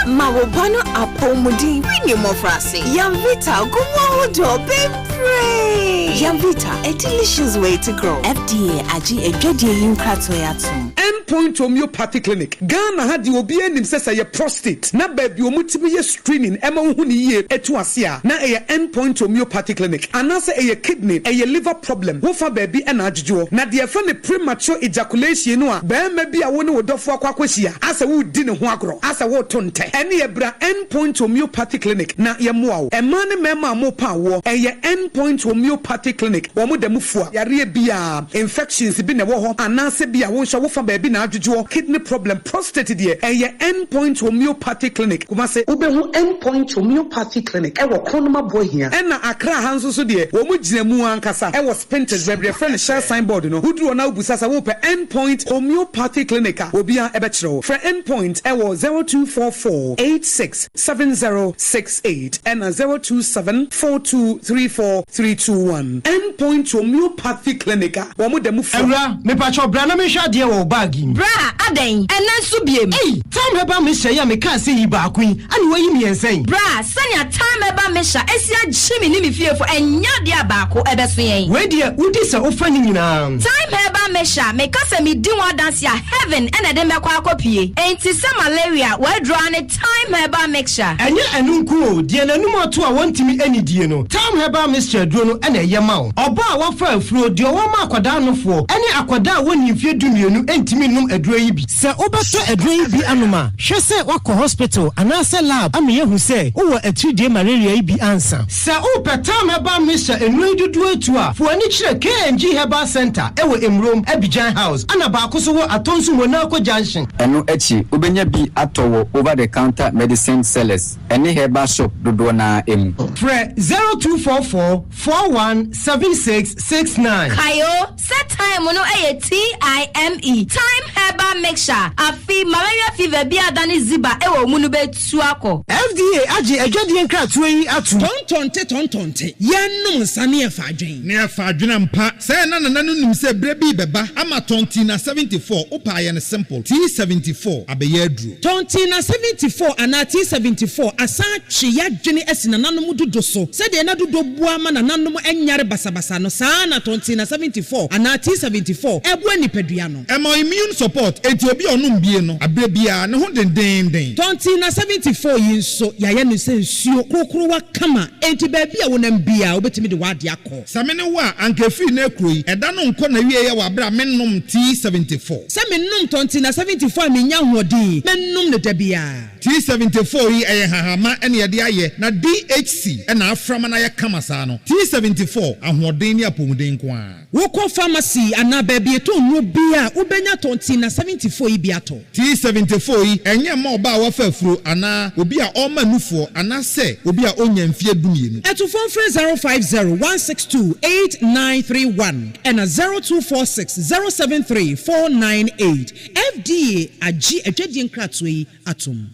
Ma wo ba no apɔwmuden firi ne mmɔfraase. Yamvita gu mu ahodoɔ bebree. Yamvita, a delicious way to grow. FDA agye adwadie yi nkratoɔ yi atom. End Point Homeopathy Clinic, Ghana ha deɛ obiara nim sɛ sɛ ɛyɛ prostate na baabi a wɔtumi yɛ screening ɛma wohu no yie ɛtu ase a na ɛyɛ End Point Homeopathy Clinic anaasɛ ɛyɛ kidney, ɛyɛ liver problem, wofa baabi ɛna adwodwoɔ. Na deɛ yɛfrɛ no premature ejaculation no a barima bi a wo ne wo dɔfoɔ akɔ akɔhyia asɛ woredi ne ho agorɔ asɛ woreto ntɛ ɛneɛ bra End Point Homeopathy Clinic na yɛmmoa wo. Mmaa ne mmarima a morepa awoɔ ɛyɛ End Point Homeopathy Clinic wɔn da mu fua yareɛ biara. Infections bi na ɛwɔ hɔ anaasɛ bi a wo nso wofa baabi na adwodwoɔ, kidney problem, prostate deɛ ɛyɛ End Point Homeopathy Clinic, Kumasi. Wobɛhu End Point Homeopathy Clinic wɔ Kronum Aboahia. Ɛna Accra ha nso so deɛ wɔn gyina mu ankasa wɔ Spintex baabi yɛfrɛ no Shell sign board no, woduru hɔ na wobisa sɛ wopɛ End Point Homeopathy Clinic a obiara bɛkyerɛ wo. Frɛ End Point wɔ 0244 86 7068 ɛna 027 4234 321. End Point Homeopathy Clinic a wɔn da mu fua. Awura, mepakyɛw bra na menhwɛ adeɛ wɔ wo bag yi mu. Bra, adɛn? Ɛnnɛ nso biem? Ei! Thyme Herbal Mixture yi a mekaa sɛ yi baako yi, ɛna woayi mmiɛnsa yi? Bra, sɛnea Thyme Herbal Mixture asi agye me ne me fiefo, ɛnyɛ adeɛ a baako ɛbɛso yɛn. Wei deɛ, wodi sɛ wofa ne nyinaa. Thyme Herbal Mixture, meka sɛ medi ho adanse a, heaven na ɛde me bɛkɔ akɔpue. Enti sɛ malaria, w'aduro ara ne Thyme Herbal Mixture. Ɛnyɛ ɛno nko o, deɛ n'anum ato a wɔntumi nnidie no, Thyme Herbal Mixture aduro no na ɛyɛ ma wo. Ɔbaa a wafa afuro, deɛ ɔwɔ ma akwadaa nofoɔ, ne akwadaa a wɔnnii mfeɛ dumienu ntumi nnom aduro yi bi. Sɛ wobɛtɔ aduro yi bi anom a, hwɛ sɛ woakɔ hospital anaasɛ lab ama yɛahu sɛ wowɔ atiridie malaria yi bi ansa. Sɛ wopɛ Thyme Herbal Mixture nnuro yi dodoɔ atu a, fa w'ani kyerɛ KNG Herbal Centre wɔ Emurom, Abidjan House, ɛna baako nso wɔ Atonsu Monaco Junction. Ɛno akyi, wobɛnya bi atɔ wɔ over-the-counter medicine sellers ne herbal shop dodoɔ no ara mu. Frɛ 0244 41 76 69. Kae o, sɛ thyme no yɛ TIME, Thyme Herbal Mixture, afe malaria fever bi a adane ziba wɔ wo mu no bɛtu akɔ. FDA agye adwadie nkratoɔ yi atom. Tɔntɔnte tɔntɔnte, yɛnnom nsa ne yɛfa adwen. Ne yɛfa adwen ampa. Sɛɛ na Nana no nim sɛ berɛ bi rebɛba ama Tɔntina 74, wopɛ a yɛ no simple, T74 abɛyɛ aduro. Tɔntina 74 anaa T74 asan atwe y'adwene asi nananom dodo so. Sɛdeɛ na dodo boa ma nananom nyare basabasa no, saa ara na Tɔntina 74 anaa T74 boa nipadua no. Ɛma immune support, enti obi a ɔnom bie no, aberɛ biara, ne ho dendeenden. Tɔntina 74 yi nso, yɛayɛ no sɛ nsuo korokorowa kama, enti baabi a wonam biara, wobɛtumi de w'adeɛ akɔ. Sɛ me ne wo a, anka ɛfiri nnɛ rekuro yi, ɛda no nkɔ n'awieɛ wɔ aberɛ a mennom T74. Sɛ menom Tɔntina 74 a mennya ahoɔden, mɛnom no da biara. T74 yi, ɛyɛ nhahamma na yɛde ayɛ, na DHC na afra ma no ayɛ kama saa no. T74, ahoɔden ne apɔmuden nko ara. Wokɔ pharmacy anaa baabi yɛtɔn nnuro biara a, wobɛnya Tɔntina. Tɔntina 74 yi bi atɔ. T74 yi, ɛnyɛ mma ɔbaa a wafa afuro anaa obi a ɔrema nufoɔ anaasɛ obi a ɔnnya mfeɛ dumienu. Atufoɔ mfrɛ 050 162 8931 ɛna 0246 073 498. FDA agye adwadie nkratoɔ yi atom.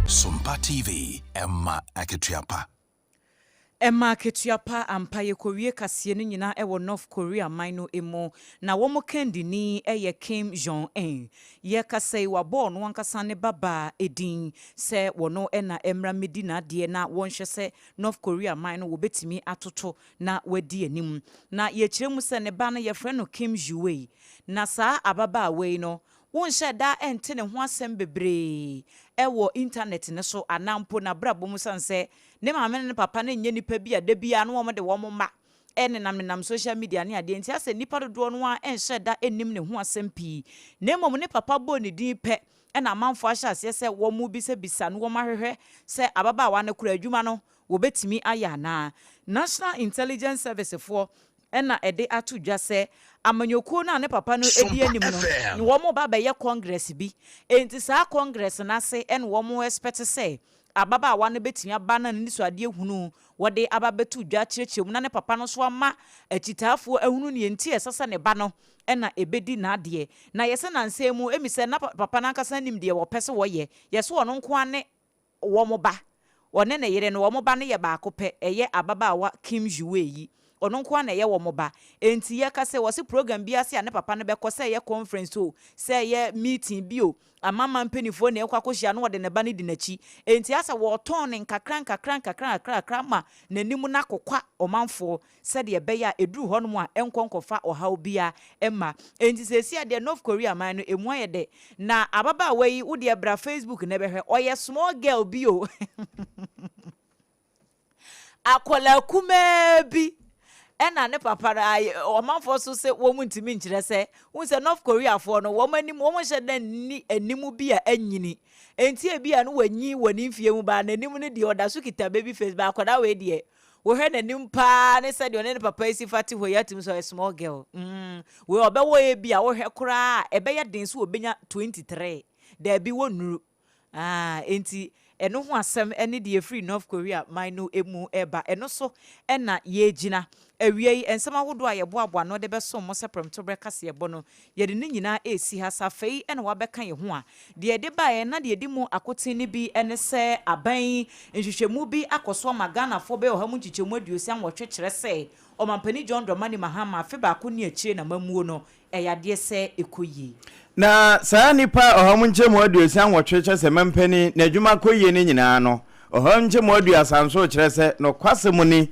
Sompa TV, ɛma akatua pa. Ɛma akatua pa ampa. Yɛkɔwie kaseɛ no nyinaa wɔ North Korea man no mu. Na wɔn kandini yɛ Kim Jong Un. Yɛrekasa yi wabɔ ɔno ankasa ne babaa din sɛ wɔno na ɛmmra mmɛdi n'adeɛ na wɔnhwɛ sɛ North Korea man no wɔbɛtumi atoto na wadi anim. Na yɛkyerɛ mu sɛ ne ba no yɛfrɛ no Kim Ju-wei. Na saa ababaawa yi no wonhyɛ da nte ne ho asɛm bebree wɔ intanɛt no so anaa mpo n'abrabɔ mu esiane sɛ ne maame ne ne papa no nyɛ nnipa bi a da biara no wɔde wɔn mma nenamnenam social media ne adeɛ nti asɛ nnipa dodoɔ no ara nhyɛ da nnim ne ho asɛm pii na mmom ne papa bɔɔ ne din pɛ na amanfoɔ ahyɛ aseɛ sɛ wɔrebisabisa no wɔahwehwɛ sɛ ababaawa no kora adwuma no wɔbɛtumi ayɛ anaa. National Intelligence Service foɔ na ɛde ato dwa sɛ amanyɔkuo no a ne papa no di anim no ne wɔn reba abɛyɛ congress bi enti saa congress no ase na wɔn expect sɛ ababaawa no bɛtumi aba na n'anisoadeɛ hunu wɔde aba abɛto dwa akyerɛkyerɛ mu na ne papa no nso ama akyitaafoɔ ahunu deɛ nti a ɛsɛ sɛ ne ba no na ɛbɛdi n'adeɛ. Na yɛsɛ nansa yi mu ɛmi sɛ na papa no ankasa nim deɛ wɔpɛ sɛ wɔyɛ, yɛsɛ ɔno nko ara ne wɔn ba. Ɔne ne yere no, wɔn ba no yɛ baako pɛ, ɛyɛ ababaawa Kim Ju-wei yi. Ɔno nko ara na ɛyɛ wɔn ba. Enti yɛka sɛ, wɔse program bi ase a ne papa no bɛkɔ, sɛ ɛyɛ conference o, sɛ ɛyɛ meeting bi o, amanaman mpanimfoɔ na ɛrekɔ akɔhyia na wɔde ne ba no di n'akyi. Enti asɛ wɔretɔn no nkakra nkakra nkakra nkakra nkakra ma n'anim no akokwa ɔmanfoɔ. sɛdeɛ ɛbɛyɛ a ɛduru hɔnom a ɛnkɔ nkɔfa ɔhaw biara mma. Enti seesei deɛ North Korea man no ɛmu ayɛ dɛ. Na ababaawa yi wo deɛ bra Facebook na bɛhwɛ, ɔyɛ small girl bi o. Akwadaa kumaa bi ɛna ne papa no ayɛ ɔmanfoɔ so sɛ wɔn ntumi nkyerɛ sɛ wohu sɛ North Koreafoɔ no wɔn anim wɔn nhyɛ da nni anim bi a anyini enti ebi a no wanyi wɔ ne mfie mu baa n'anim no deɛ ɔda so kita baby face baa akwadaa wei deɛ Wohwɛ n'anim paa ne sɛdeɛ ɔne ne papa yi si fa te hɔ yi atumi sɛ ɔyɛ small girl. Mm, wei ɔbɛwɔ ebi a wohwɛ koraa a ɛbɛyɛ den sɛ ɔbɛnya 23. Daabi wɔnnuru. Ah, enti ɛno ho asɛm ne deɛ ɛfiri North Korea man no mu reba. Ɛno so na yɛregyina. Awia yi, nsɛm ahodoɔ a yɛboaboa ano de bɛsom mo sɛ prɛmtoberɛ kaseɛbɔ no, Yɛde ne nyinaa resi ha. Sɛ afei na wabɛka yɛn ho a, deɛ yɛde baeɛ na deɛ ɛdi mu akoten no bi ne sɛ aban nhwehwɛmu bi akɔ so ama Ghanafoɔ bɛyɛ ɔha mu nkyekyɛmu 68 kyerɛ sɛ Ɔmampanin John Dramani Mahama afe baako ne akyire n'amammuo no, ɛyɛ adeɛ sɛ ɛkɔ yie. Na saa nnipa ɔha mu nkyɛmu 68 kyerɛ sɛ mampanin n'adwuma kɔ yie no nyinaa no, ɔha mu nkyɛmu 30 nso kyerɛ sɛ nokwasɛm ni,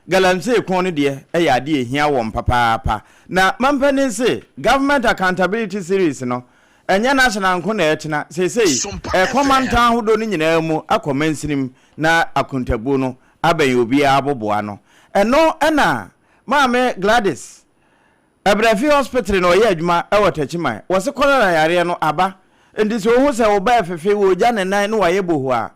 Galamsey ko no deɛ yɛ adeɛ a ɛhia wɔn papaapa. Na mampanin se Government Accountability Series no, ɛnyɛ national nko na ɛtena, seesei ɛrekɔ mantam ahodoɔ no nyinaa mu akɔ mansini mu na akontabuo no abɛn obiara aboboa ano. Ɛno na Maame Gladys Abrafi Hospital na ɔyɛ adwuma wɔ Techiman. Wɔse cholera yareɛ no aba nti sɛ wohu sɛ wo ba refefe, ɔregya ne nan na wayɛ bohoo a,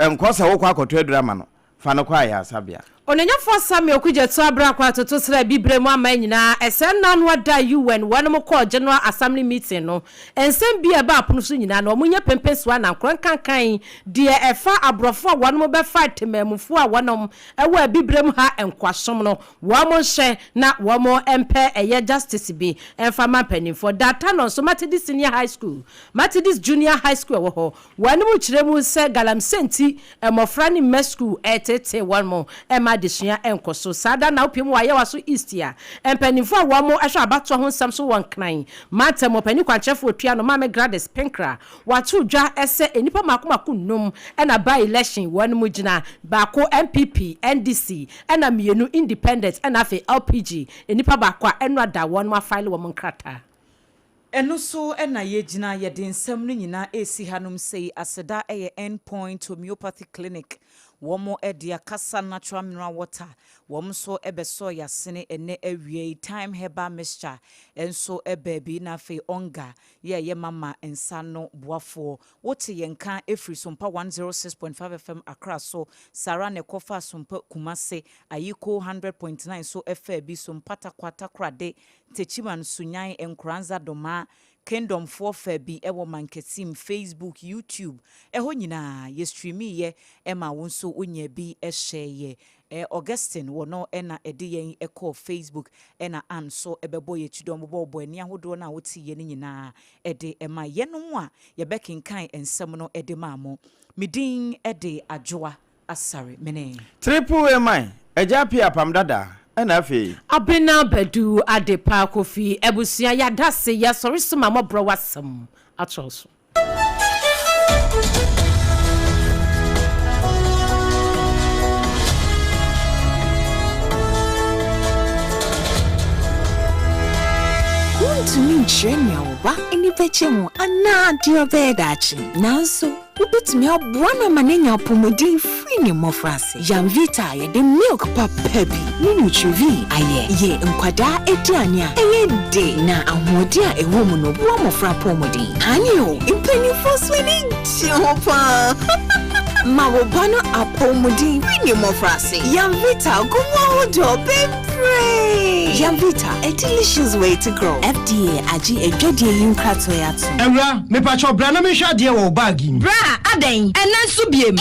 nkɔ sɛ wokɔ akɔtɔ aduru ama no. Fa no kɔ ayaresabea. Ononyɛfoɔ Samuel Okudzeto Abrako atoto srɛ Abibire mu aman nyinaa ɛsɛ nna ano ada a UN wɔnom kɔɔ General Assembly meeting no nsɛm bi a ɛbaa pono so nyinaa no wɔn nyɛ pempensoɔ anankorɔ nkankan deɛ ɛfa aborɔfo a wɔnom bɛfa temanmufoɔ a wɔnom ɛwɔ Abibire mu ha nkoasom no wɔn nhyɛ na wɔn mpɛ ɛyɛ justice bi mfa ma mpaninfoɔ Data no nso Methodist Senior High School Methodist Junior High School ɛwɔ hɔ Wɔanom kyerɛ mu sɛ galamsey nti mmɔfra ne mma sukuu reteetee wɔn mma adesua nkɔ so. Saa da no na wopue mu wɔ Ayawaso East a mpanyimfo a wɔhwɛ abatoɔ ho nsɛm so wɔ Nkran mantam mu ɔpanyin kwankyerɛfo otua no Maame Gladys Pinkra wɔato dwa sɛ nnipa mmaako mmaako nnum na by election wɔn mu gyina, baako NPP, NDC ɛna mmienu Independent ɛna afei LPG nnipa baako a ɛno ada wɔn afaele wɔn nkrataa. Ɛno so na yɛgyina, yɛde nsɛm no nyinaa resi hanom sei. Aseda yɛ End Point Homeopathy Clinic. Wɔn de akasa natural mineral water, wɔn nso bɛsɔɔ yɛn asene ɛnnɛ awia yi. Thyme herbal mixture nso baa bi na afei Onga yɛ ɛyɛ mama nsa ano boafoɔ. Wote yɛn nka firi Sompa 106.5 FM Accra so, saa ara na ɛkɔfaa Sompa Kumase, Ayiko 100.9 so faa bi, Sompa Tarkwa Takorade, Techiman Sunyani, Nkoranza Domaa, Kingdom foɔ faa bi wɔ Mankasim, Facebook, YouTube, ɛhɔ nyinaa yɛ streamiiɛ maa wo nso wonyaa bi hyɛeɛ. Augustine wɔ no na ɛde yɛn kɔɔ Facebook na Ann nso bɛbɔ yɛn kyidɔm bobɔɔbɔ ani ahodoɔ no a woteeɛ no nyinaa de ma yɛnom a yɛbɛkenkan nsɛm no de maa mo. Me din de Adwoa Asare Mene. Triple A man, Agya Appiah Apam Dada, ɛna afei. Abena Badu Adepa Kofi abusua yɛadase yɛsɔre so ma mɔbrɔ w'asɛm atrɛw so. Wuntumi nkyerɛ nea wo ba ani bɛgye ho anaa deɛ ɔbɛyɛ daakye, nanso wobɛtumi aboa no ama no anya apɔmuden firi ne mmɔfraase. Yamvita a yɛde milk papa bi ne Nutrivie ayɛ yɛ nkwadaa aduane a ɛyɛ de na ahoɔden a ɛwɔ mu no boa mmɔfra apɔwmuden. Aane o, mpanimfoɔ nso ani gye ho paa. Ma wo ba no apɔwmuden firi ne mmɔfraase. Yamvita gu mu ahodoɔ bebree. Yamvita, a delicious way to grow. FDA agye adwadie yi nkratoɔ yi atom. Awura, mepakyɛw bra na menhwɛ adeɛ wɔ wo bag yi mu. Bra, adɛn? Ɛnnɛ nso biem?